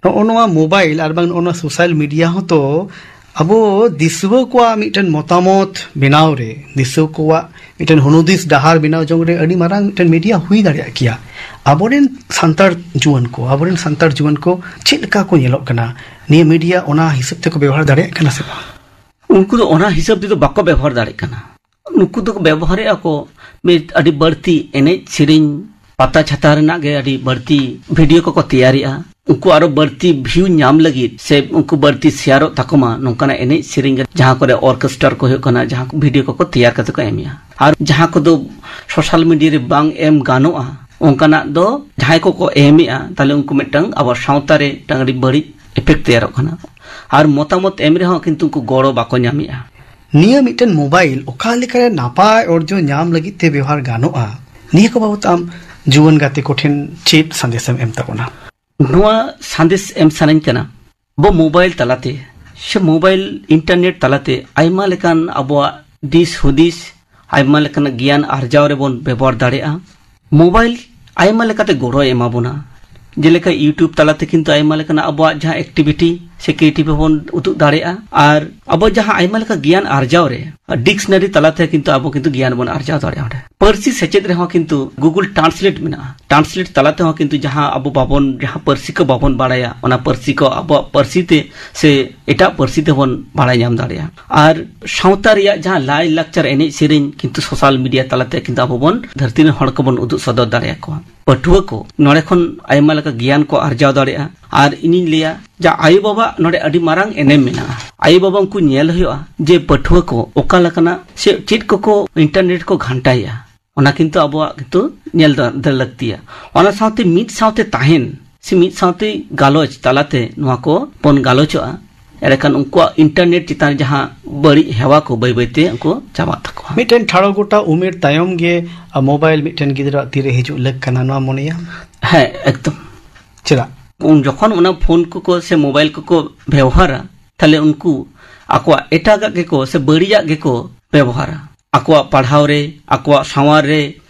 ᱱᱚᱜᱼᱚ ᱱᱚᱣᱟ ᱢᱳᱵᱟᱭᱤᱞ ᱟᱨ ᱵᱟᱝ ᱱᱚᱜᱼᱚ ᱱᱚᱣᱟ ᱥᱳᱥᱟᱞ ᱢᱤᱰᱤᱭᱟ ᱦᱚᱸᱛᱚ ᱟᱵᱚ ᱫᱤᱥᱩᱣᱟᱹ ᱠᱚᱣᱟᱜ ᱢᱤᱫᱴᱮᱱ ᱢᱚᱛᱟᱢᱚᱛ ᱵᱮᱱᱟᱣ ᱨᱮ, ᱫᱤᱥᱩᱣᱟᱹ ᱠᱚᱣᱟᱜ ᱢᱤᱫᱴᱮᱱ ᱦᱩᱱᱩᱫᱤᱥ ᱰᱟᱦᱟᱨ ᱵᱮᱱᱟᱣ ᱡᱚᱝ ᱨᱮ ᱟᱹᱰᱤ ᱢᱟᱨᱟᱝ ᱢᱤᱫᱴᱮᱱ ᱢᱤᱰᱤᱭᱟ ᱦᱩᱭ ᱫᱟᱲᱮᱭᱟᱜ ᱠᱮᱭᱟ᱾ ᱟᱵᱚᱨᱮᱱ ᱥᱟᱱᱛᱟᱲ ᱡᱩᱣᱟᱹᱱ ᱠᱚ, ᱟᱵᱚᱨᱮᱱ ᱥᱟᱱᱛᱟᱲ ᱡᱩᱣᱟᱹᱱ ᱠᱚ ᱪᱮᱫ ᱞᱮᱠᱟ ᱠᱚ ᱧᱮᱞᱚᱜ ᱠᱟᱱᱟ? ᱱᱤᱭᱟᱹ ᱢᱤᱰᱤᱭᱟ ᱚᱱᱟ ᱦᱤᱥᱟᱹᱵ ᱛᱮᱠᱚ ᱵᱮᱵᱚᱦᱟᱨ ᱫᱟᱲᱮᱭᱟᱜ ᱠᱟᱱᱟ ᱥᱮ ᱵᱟᱝ? ᱩᱱᱠᱩ ᱫᱚ ᱚᱱᱟ ᱦᱤᱥᱟᱹᱵ ᱛᱮᱫᱚ ᱵᱟᱠᱚ ᱵᱮᱵᱚᱦᱟᱨ ᱫᱟᱲᱮᱭᱟᱜ ᱠᱟᱱᱟ᱾ ᱱᱩᱠᱩ ᱫᱚᱠᱚ ᱵᱮᱵᱚᱦᱟᱨᱮᱫᱼᱟ ᱠᱚ ᱢᱤᱫ ᱟᱹᱰᱤ ᱵᱟᱹᱲᱛᱤ ᱮᱱᱮᱡ ᱥᱮᱨᱮᱧ, ᱯᱟᱛᱟ ᱪᱷᱟᱛᱟ ᱨᱮᱱᱟᱜ ᱜᱮ ᱟᱹᱰᱤ ᱵᱟᱹᱲᱛᱤ ᱵᱷᱤᱰᱤᱭᱳ ᱠᱚᱠᱚ ᱛᱮᱭᱟᱨᱮᱜᱼᱟ᱾ ᱩᱱᱠᱩ ᱟᱨᱚ ᱵᱟᱹᱲᱛᱤ ᱵᱷᱤᱭᱩ ᱧᱟᱢ ᱞᱟᱹᱜᱤᱫ ᱥᱮ ᱩᱱᱠᱩ ᱵᱟᱹᱲᱛᱤ ᱥᱮᱭᱟᱨᱚᱜ ᱛᱟᱠᱚ ᱢᱟ ᱱᱚᱝᱠᱟᱱᱟᱜ ᱮᱱᱮᱡ ᱥᱮᱨᱮᱧ ᱜᱮ, ᱡᱟᱦᱟᱸ ᱠᱚᱨᱮ ᱚᱨᱠᱮᱥᱴᱟᱨ ᱠᱚ ᱦᱩᱭᱩᱜ ᱠᱟᱱᱟ, ᱡᱟᱦᱟᱸ ᱠᱚ ᱵᱷᱤᱰᱤᱭᱳ ᱠᱚᱠᱚ ᱛᱮᱭᱟᱨ ᱠᱟᱛᱮ ᱠᱚ ᱮᱢᱮᱜᱼᱟ᱾ ᱟᱨ ᱡᱟᱦᱟᱸ ᱠᱚᱫᱚ ᱥᱳᱥᱟᱞ ᱢᱤᱰᱤᱭᱟ ᱨᱮ ᱵᱟᱝ ᱮᱢ ᱜᱟᱱᱚᱜᱼᱟ, ᱚᱱᱠᱟᱱᱟᱜ ᱫᱚ ᱡᱟᱦᱟᱸᱭ ᱠᱚᱠᱚ ᱮᱢᱮᱜᱼᱟ, ᱛᱟᱦᱞᱮ ᱩᱱᱠᱩ ᱢᱤᱫᱴᱟᱝ ᱟᱵᱚ ᱥᱟᱶᱛᱟ ᱨᱮ ᱢᱤᱫᱴᱟᱝ ᱟᱹᱰᱤ ᱵᱟᱹᱲᱤᱡ ᱤᱯᱷᱮᱠᱴ ᱛᱮᱭᱟᱨᱚᱜ ᱠᱟᱱᱟ᱾ ᱟᱨ ᱢᱚᱛᱟᱢᱚᱛ ᱮᱢ ᱨᱮᱦᱚᱸ ᱠᱤᱱᱛᱩ ᱩᱱᱠᱩ ᱜᱚᱲᱚ ᱵᱟᱠᱚ ᱧᱟᱢᱮᱜᱼᱟ᱾ ᱱᱤᱭᱟᱹ ᱢᱤᱫᱴᱮᱱ ᱢᱳᱵᱟᱭᱤᱞ ᱚᱠᱟ ᱞᱮᱠᱟᱨᱮ ᱱᱟᱯᱟᱭ ᱚᱨᱡᱚ ᱧᱟᱢ ᱞᱟᱹᱜᱤᱫ ᱛᱮ ᱵᱮᱣᱦᱟᱨ ᱜᱟᱱᱚᱜᱼᱟ, ᱱᱤᱭᱟᱹ ᱠᱚ ᱵᱟᱵᱚᱛ ᱟᱢ ᱡᱩᱣᱟᱹᱱ ᱜᱟᱛᱮ ᱠᱚᱴᱷᱮᱱ ᱪᱮᱫ ᱥᱟᱸᱫᱮᱥᱮᱢ ᱮᱢ ᱛᱟᱵᱚᱱᱟ? ᱱᱚᱣᱟ ᱥᱟᱸᱫᱮᱥ ᱮᱢ ᱥᱟᱱᱟᱧ ᱠᱟᱱᱟ, ᱟᱵᱚ ᱢᱳᱵᱟᱭᱤᱞ ᱛᱟᱞᱟᱛᱮ ᱥᱮ ᱢᱳᱵᱟᱭᱤᱞ ᱤᱱᱴᱟᱨᱱᱮᱴ ᱛᱟᱞᱟᱛᱮ ᱟᱭᱢᱟ ᱞᱮᱠᱟᱱ ᱟᱵᱚᱣᱟᱜ ᱫᱤᱥ ᱦᱩᱫᱤᱥ, ᱟᱭᱢᱟ ᱞᱮᱠᱟᱱᱟᱜ ᱜᱮᱭᱟᱱ ᱟᱨᱡᱟᱣ ᱨᱮᱵᱚᱱ ᱵᱮᱵᱚᱦᱟᱨ ᱫᱟᱲᱮᱭᱟᱜᱼᱟ᱾ ᱢᱳᱵᱟᱭᱤᱞ ᱟᱭᱢᱟ ᱞᱮᱠᱟᱛᱮ ᱜᱚᱲᱚᱭ ᱮᱢᱟ ᱵᱚᱱᱟ, ᱡᱮᱞᱮᱠᱟ YouTube ᱛᱟᱞᱟᱛᱮ ᱠᱤᱱᱛᱩ ᱟᱭᱢᱟ ᱞᱮᱠᱟᱱᱟᱜ ᱟᱵᱚᱣᱟᱜ ᱡᱟᱦᱟᱸ ᱮᱠᱴᱤᱵᱷᱤᱴᱤ, ᱥᱮ ᱠᱨᱤᱭᱮᱴᱤᱵᱷ ᱦᱚᱸᱵᱚᱱ ᱩᱫᱩᱜ ᱫᱟᱲᱮᱭᱟᱜᱼᱟ᱾ ᱟᱨ ᱟᱵᱚ ᱡᱟᱦᱟᱸ ᱟᱭᱢᱟ ᱞᱮᱠᱟ ᱜᱮᱭᱟᱱ ᱟᱨᱡᱟᱣ ᱨᱮ ᱰᱤᱠᱥᱱᱟᱨᱤ ᱛᱟᱞᱟᱛᱮ ᱠᱤᱱᱛᱩ ᱟᱵᱚ ᱠᱤᱱᱛᱩ ᱜᱮᱭᱟᱱ ᱵᱚᱱ ᱟᱨᱡᱟᱣ ᱫᱟᱲᱮᱭᱟᱜᱼᱟ᱾ ᱚᱸᱰᱮ ᱯᱟᱹᱨᱥᱤ ᱥᱮᱪᱮᱫ ᱨᱮᱦᱚᱸ ᱠᱤᱱᱛᱩ ᱜᱩᱜᱩᱞ ᱴᱨᱟᱱᱥᱞᱮᱴ ᱢᱮᱱᱟᱜᱼᱟ᱾ ᱴᱨᱟᱱᱥᱞᱮᱴ ᱛᱟᱞᱟ ᱛᱮᱦᱚᱸ ᱠᱤᱱᱛᱩ ᱡᱟᱦᱟᱸ ᱟᱵᱚ ᱵᱟᱵᱚᱱ, ᱡᱟᱦᱟᱸ ᱯᱟᱹᱨᱥᱤ ᱠᱚ ᱵᱟᱵᱚᱱ ᱵᱟᱲᱟᱭᱟ, ᱚᱱᱟ ᱯᱟᱹᱨᱥᱤ ᱠᱚ ᱟᱵᱚᱣᱟᱜ ᱯᱟᱹᱨᱥᱤ ᱛᱮ ᱥᱮ ᱮᱴᱟᱜ ᱯᱟᱹᱨᱥᱤ ᱛᱮᱵᱚᱱ ᱵᱟᱲᱟᱭ ᱧᱟᱢ ᱫᱟᱲᱮᱭᱟᱜᱼᱟ᱾ ᱟᱨ ᱥᱟᱶᱛᱟ ᱨᱮᱭᱟᱜ ᱡᱟᱦᱟᱸ ᱞᱟᱭ ᱞᱟᱠᱪᱟᱨ, ᱮᱱᱮᱡ ᱥᱮᱨᱮᱧ ᱠᱤᱱᱛᱩ ᱥᱳᱥᱟᱞ ᱢᱤᱰᱤᱭᱟ ᱛᱟᱞᱟᱛᱮ ᱠᱤᱱᱛᱩ ᱟᱵᱚ ᱵᱚᱱ ᱫᱷᱟᱹᱨᱛᱤ ᱨᱮᱱ ᱦᱚᱲ ᱠᱚᱵᱚᱱ ᱩᱫᱩᱜ ᱥᱚᱫᱚᱨ ᱫᱟᱲᱮᱭᱟᱠᱚᱣᱟ᱾ ᱯᱟᱹᱴᱷᱩᱣᱟᱹ ᱠᱚ ᱱᱚᱰᱮ ᱠᱷᱚᱱ ᱟᱭᱢᱟ ᱞᱮᱠᱟ ᱜᱮᱭᱟᱱ ᱠᱚ ᱟᱨᱡᱟᱣ ᱫᱟᱲᱮᱭᱟᱜᱼᱟ᱾ ᱟᱨ ᱤᱧᱤᱧ ᱞᱟᱹᱭᱟ ᱡᱮ ᱟᱭᱳᱼᱵᱟᱵᱟ ᱱᱚᱰᱮ ᱟᱹᱰᱤ ᱢᱟᱨᱟᱝ ᱮᱱᱮᱢ ᱢᱮᱱᱟᱜᱼᱟ᱾ ᱟᱭᱳᱼᱵᱟᱵᱟ ᱩᱱᱠᱩ ᱧᱮᱞ ᱦᱩᱭᱩᱜᱼᱟ ᱡᱮ ᱯᱟᱹᱴᱷᱩᱣᱟᱹ ᱠᱚ ᱚᱠᱟ ᱞᱮᱠᱟᱱᱟᱜ ᱥᱮ ᱪᱮᱫ ᱠᱚᱠᱚ ᱤᱱᱴᱟᱨᱱᱮᱴ ᱠᱚ ᱜᱷᱟᱱᱴᱟᱭᱮᱫᱼᱟ, ᱚᱱᱟ ᱠᱤᱱᱛᱩ ᱟᱵᱚᱣᱟᱜ ᱠᱤᱱᱛᱩ ᱧᱮᱞ ᱫᱚ ᱫᱚ ᱞᱟᱹᱠᱛᱤᱭᱟ᱾ ᱚᱱᱟ ᱥᱟᱶᱛᱮ ᱢᱤᱫ ᱥᱟᱶᱛᱮ ᱛᱟᱦᱮᱱ ᱥᱮ ᱢᱤᱫ ᱥᱟᱶᱛᱮ ᱜᱟᱞᱚᱪ ᱛᱟᱞᱟᱛᱮ ᱱᱚᱣᱟ ᱠᱚ ᱵᱚᱱ ᱜᱟᱞᱚᱪᱚᱜᱼᱟ᱾ ᱮᱸᱰᱮᱠᱷᱟᱱ ᱩᱱᱠᱩᱣᱟᱜ ᱤᱱᱴᱟᱨᱱᱮᱴ ᱪᱮᱛᱟᱱ ᱨᱮ ᱡᱟᱦᱟᱸ ᱵᱟᱹᱲᱤᱡ ᱦᱮᱣᱟ ᱠᱚ ᱵᱟᱹᱭ ᱵᱟᱹᱭᱛᱮ ᱩᱱᱠᱩ ᱪᱟᱵᱟᱜ ᱛᱟᱠᱚᱣᱟ᱾ ᱢᱤᱫᱴᱮᱱ ᱴᱷᱟᱲᱚ ᱜᱚᱴᱟ ᱩᱢᱮᱨ ᱛᱟᱭᱚᱢ ᱜᱮ, ᱟ, ᱢᱳᱵᱟᱭᱤᱞ ᱢᱤᱫᱴᱮᱱ ᱜᱤᱫᱽᱨᱟᱹᱣᱟᱜ ᱛᱤᱨᱮ ᱦᱤᱡᱩᱜ ᱞᱟᱹᱠ ᱠᱟᱱᱟ, ᱱᱚᱣᱟ ᱢᱚᱱᱮᱭᱟ? ᱦᱮᱸ, ᱮᱠᱫᱚᱢ᱾ ᱪᱮᱫᱟᱜ? ᱩᱱ ᱡᱚᱠᱷᱚᱱ ᱚᱱᱟ ᱯᱷᱳᱱ ᱠᱚᱠᱚ ᱥᱮ ᱢᱳᱵᱟᱭᱤᱞ ᱠᱚᱠᱚ ᱵᱮᱣᱦᱟᱨᱟ, ᱛᱟᱦᱞᱮ ᱩᱱᱠᱩ ᱟᱠᱚᱣᱟᱜ ᱮᱴᱟᱜᱟᱜ ᱜᱮᱠᱚ ᱥᱮ ᱵᱟᱹᱲᱤᱡᱟᱜ ᱜᱮᱠᱚ ᱵᱮᱵᱚᱦᱟᱨᱟ᱾ ᱟᱠᱚᱣᱟᱜ ᱯᱟᱲᱦᱟᱣ ᱨᱮ, ᱟᱠᱚᱣᱟᱜ ᱥᱟᱶᱟᱨ ᱨᱮ,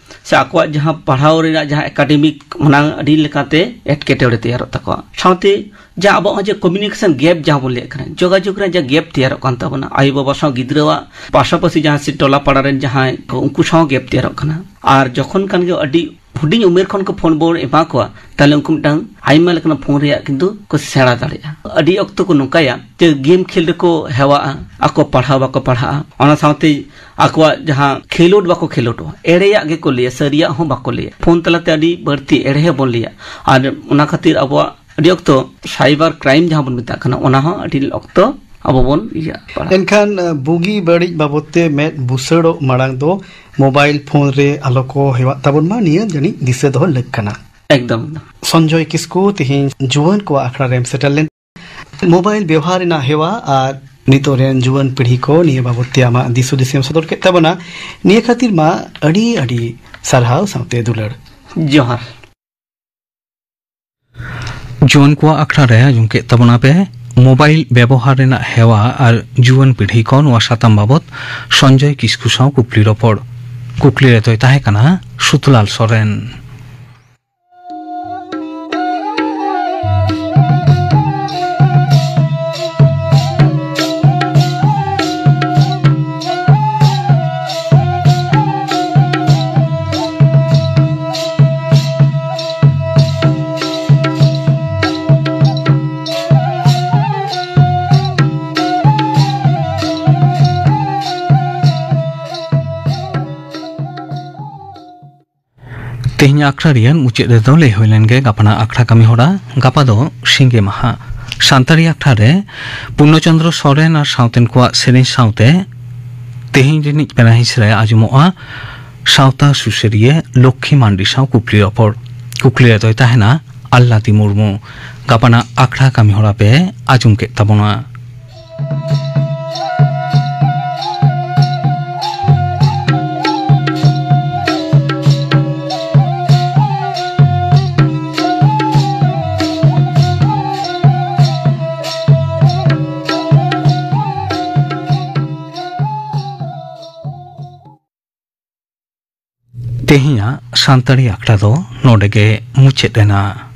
ᱥᱮ ᱟᱠᱚᱣᱟᱜ ᱡᱟᱦᱟᱸ ᱯᱟᱲᱦᱟᱣ ᱨᱮᱱᱟᱜ ᱡᱟᱦᱟᱸ ᱮᱠᱟᱰᱮᱢᱤᱠ ᱚᱱᱟ ᱟᱹᱰᱤ ᱞᱮᱠᱟᱛᱮ ᱮᱴᱠᱮᱴᱚᱬᱮ ᱛᱮᱭᱟᱨᱚᱜ ᱛᱟᱠᱚᱣᱟ᱾ ᱥᱟᱶᱛᱮ ᱡᱟᱦᱟᱸ ᱟᱵᱚᱣᱟᱜ ᱦᱚᱸ ᱡᱮ ᱠᱚᱢᱤᱭᱩᱱᱤᱠᱮᱥᱚᱱ ᱜᱮᱯ ᱡᱟᱦᱟᱸ ᱵᱚᱱ ᱞᱟᱹᱭᱮᱫ ᱠᱟᱱᱟ, ᱡᱳᱜᱟᱡᱳᱜᱽ ᱨᱮ ᱡᱟᱦᱟᱸ ᱜᱮᱯ ᱛᱮᱭᱟᱨᱚᱜ ᱠᱟᱱ ᱛᱟᱵᱚᱱᱟ, ᱟᱭᱳᱼᱵᱟᱵᱟ ᱥᱟᱶ ᱜᱤᱫᱽᱨᱟᱹᱣᱟᱜ ᱯᱟᱥᱟᱯᱟᱥᱤ ᱡᱟᱦᱟᱸ ᱥᱮ ᱴᱚᱞᱟ ᱯᱟᱲᱟ ᱨᱮᱱ ᱡᱟᱦᱟᱸᱭ ᱠᱚ, ᱩᱱᱠᱩ ᱥᱟᱶ ᱜᱮᱯ ᱛᱮᱭᱟᱨᱚᱜ ᱠᱟᱱᱟ᱾ ᱟᱨ ᱡᱚᱠᱷᱚᱱ ᱠᱟᱱ ᱜᱮ ᱟᱹᱰᱤ ᱦᱩᱰᱤᱧ ᱩᱢᱮᱨ ᱠᱷᱚᱱ ᱠᱚ ᱯᱷᱳᱱ ᱵᱚᱱ ᱮᱢᱟ ᱠᱚᱣᱟ, ᱛᱟᱦᱞᱮ ᱩᱱᱠᱩ ᱢᱤᱫᱴᱟᱝ ᱟᱭᱢᱟ ᱞᱮᱠᱟᱱᱟᱜ ᱯᱷᱳᱱ ᱨᱮᱭᱟᱜ ᱠᱤᱱᱛᱩ ᱠᱚ ᱥᱮᱬᱟ ᱫᱟᱲᱮᱭᱟᱜᱼᱟ᱾ ᱟᱹᱰᱤ ᱚᱠᱛᱚ ᱠᱚ ᱱᱚᱝᱠᱟᱭᱟ ᱡᱮ ᱜᱮᱢ ᱠᱷᱮᱞ ᱨᱮᱠᱚ ᱦᱮᱣᱟᱜᱼᱟ, ᱟᱠᱚ ᱯᱟᱲᱦᱟᱣ ᱵᱟᱠᱚ ᱯᱟᱲᱦᱟᱜᱼᱟ, ᱚᱱᱟ ᱥᱟᱶᱛᱮ ᱟᱠᱚᱣᱟᱜ ᱡᱟᱦᱟᱸ ᱠᱷᱮᱞᱳᱰ ᱵᱟᱠᱚ ᱠᱷᱮᱞᱳᱰᱚᱜᱼᱟ, ᱮᱲᱮᱭᱟᱜ ᱜᱮᱠᱚ ᱞᱟᱹᱭᱟ, ᱥᱟᱹᱨᱤᱭᱟᱜ ᱦᱚᱸ ᱵᱟᱠᱚ ᱞᱟᱹᱭᱟ᱾ ᱯᱷᱳᱱ ᱛᱟᱞᱟᱛᱮ ᱟᱹᱰᱤ ᱵᱟᱹᱲᱛᱤ ᱮᱲᱮ ᱦᱚᱸᱵᱚᱱ ᱞᱟᱹᱭᱟ᱾ ᱟᱨ ᱚᱱᱟ ᱠᱷᱟᱹᱛᱤᱨ ᱟᱵᱚᱣᱟᱜ ᱟᱹᱰᱤ ᱚᱠᱛᱚ ᱥᱟᱭᱵᱟᱨ ᱠᱨᱟᱭᱤᱢ ᱡᱟᱦᱟᱸ ᱵᱚᱱ ᱢᱮᱛᱟᱜ ᱠᱟᱱᱟ, ᱚᱱᱟ ᱦᱚᱸ ᱟᱹᱰᱤ ᱚᱠᱛᱚ ᱟᱵᱚ ᱵᱚᱱ ᱤᱭᱟᱹ ᱯᱟᱲᱟᱜᱼᱟ᱾ ᱮᱱᱠᱷᱟᱱ, ᱟ, ᱵᱩᱜᱤ ᱵᱟᱹᱲᱤᱡ ᱵᱟᱵᱚᱫ ᱛᱮ ᱢᱮᱫ ᱵᱩᱥᱟᱹᱲᱚᱜ ᱢᱟᱲᱟᱝ ᱫᱚ ᱢᱳᱵᱟᱭᱤᱞ ᱯᱷᱳᱱ ᱨᱮ ᱟᱞᱚ ᱠᱚ ᱦᱮᱣᱟᱜ ᱛᱟᱵᱚᱱ ᱢᱟ, ᱱᱤᱭᱟᱹ ᱡᱟᱹᱱᱤᱡ ᱫᱤᱥᱟᱹ ᱫᱚᱦᱚ ᱞᱟᱹᱠ ᱠᱟᱱᱟ᱾ ᱮᱠᱫᱚᱢ, ᱮᱠᱫᱚᱢ᱾ ᱥᱚᱧᱡᱚᱭ ᱠᱤᱥᱠᱩ ᱛᱮᱦᱮᱧ ᱡᱩᱣᱟᱹᱱ ᱠᱚᱣᱟᱜ ᱟᱠᱷᱲᱟ ᱨᱮᱢ ᱥᱮᱴᱮᱨ ᱞᱮᱱ᱾ ᱢᱳᱵᱟᱭᱤᱞ ᱵᱮᱣᱦᱟᱨ ᱨᱮᱱᱟᱜ ᱦᱮᱣᱟ ᱟᱨ ᱱᱤᱛᱚᱜ ᱨᱮᱱ ᱡᱩᱣᱟᱹᱱ ᱯᱤᱲᱦᱤ ᱠᱚ ᱱᱤᱭᱟᱹ ᱵᱟᱵᱚᱫ ᱛᱮ ᱟᱢᱟᱜ ᱫᱤᱥ ᱦᱩᱫᱤᱥ ᱮᱢ ᱥᱚᱫᱚᱨ ᱠᱮᱫ ᱛᱟᱵᱚᱱᱟ, ᱱᱤᱭᱟᱹ ᱠᱷᱟᱹᱛᱤᱨ ᱢᱟ ᱟᱹᱰᱤ ᱟᱹᱰᱤ ᱥᱟᱨᱦᱟᱣ ᱥᱟᱶᱛᱮ ᱫᱩᱞᱟᱹᱲ᱾ ᱡᱚᱦᱟᱨ᱾ ᱡᱩᱣᱟᱹᱱ ᱠᱚᱣᱟᱜ ᱟᱠᱷᱲᱟ ᱨᱮ ᱟᱸᱡᱚᱢ ᱠᱮᱫ ᱛᱟᱵᱚᱱᱟ ᱯᱮ ᱢᱳᱵᱟᱭᱤᱞ ᱵᱮᱵᱚᱦᱟᱨ ᱨᱮᱱᱟᱜ ᱦᱮᱣᱟ ᱟᱨ ᱡᱩᱣᱟᱹᱱ ᱯᱤᱲᱦᱤ ᱠᱚ᱾ ᱱᱚᱣᱟ ᱥᱟᱛᱟᱢ ᱵᱟᱵᱚᱛ ᱥᱚᱧᱡᱚᱭ ᱠᱤᱥᱠᱩ ᱥᱟᱶ ᱠᱩᱠᱞᱤ ᱨᱚᱯᱚᱲ᱾ ᱠᱩᱠᱞᱤ ᱨᱮᱫᱚᱭ ᱛᱟᱦᱮᱸ ᱠᱟᱱᱟ ᱥᱩᱛᱞᱟᱞ ᱥᱚᱨᱮᱱ᱾ ᱛᱮᱦᱮᱧᱟᱜ ᱟᱠᱷᱲᱟ ᱨᱮᱭᱟᱜ ᱢᱩᱪᱟᱹᱫ ᱨᱮᱫᱚ ᱞᱟᱹᱭ ᱦᱩᱭ ᱞᱮᱱ ᱜᱮ ᱜᱟᱯᱟᱱᱟᱜ ᱟᱠᱷᱲᱟ ᱠᱟᱹᱢᱤ ᱦᱚᱨᱟ᱾ ᱜᱟᱯᱟ ᱫᱚ ᱥᱤᱸᱜᱮ ᱢᱟᱦᱟ᱾ ᱥᱟᱱᱛᱟᱲᱤ ᱟᱠᱷᱲᱟ ᱨᱮ ᱯᱩᱨᱱᱚᱪᱚᱱᱫᱨᱚ ᱥᱚᱨᱮᱱ ᱟᱨ ᱥᱟᱶᱛᱮᱱ ᱠᱚᱣᱟᱜ ᱥᱮᱨᱮᱧ ᱥᱟᱶᱛᱮ ᱛᱮᱦᱮᱧ ᱨᱤᱱᱤᱡ ᱯᱮᱲᱟ ᱦᱤᱸᱥ ᱨᱮ ᱟᱸᱡᱚᱢᱚᱜᱼᱟ ᱥᱟᱶᱛᱟ ᱥᱩᱥᱟᱹᱨᱤᱭᱟᱹ ᱞᱚᱠᱠᱷᱤ ᱢᱟᱱᱰᱤ ᱥᱟᱶ ᱠᱩᱠᱞᱤ ᱨᱚᱯᱚᱲ᱾ ᱠᱩᱠᱞᱤ ᱨᱮᱫᱚᱭ ᱛᱟᱦᱮᱱᱟ ᱟᱞᱞᱟᱫᱤ ᱢᱩᱨᱢᱩ᱾ ᱜᱟᱯᱟᱱᱟᱜ ᱟᱠᱷᱲᱟ ᱠᱟᱹᱢᱤ ᱦᱚᱨᱟ ᱯᱮ ᱟᱸᱡᱚᱢ ᱠᱮᱫ ᱛᱟᱵᱚᱱᱟ᱾ ᱛᱮᱦᱮᱧᱟᱜ ᱥᱟᱱᱛᱟᱲᱤ ᱟᱠᱷᱲᱟ ᱫᱚ ᱱᱚᱰᱮ ᱜᱮ ᱢᱩᱪᱟᱹᱫ ᱮᱱᱟ᱾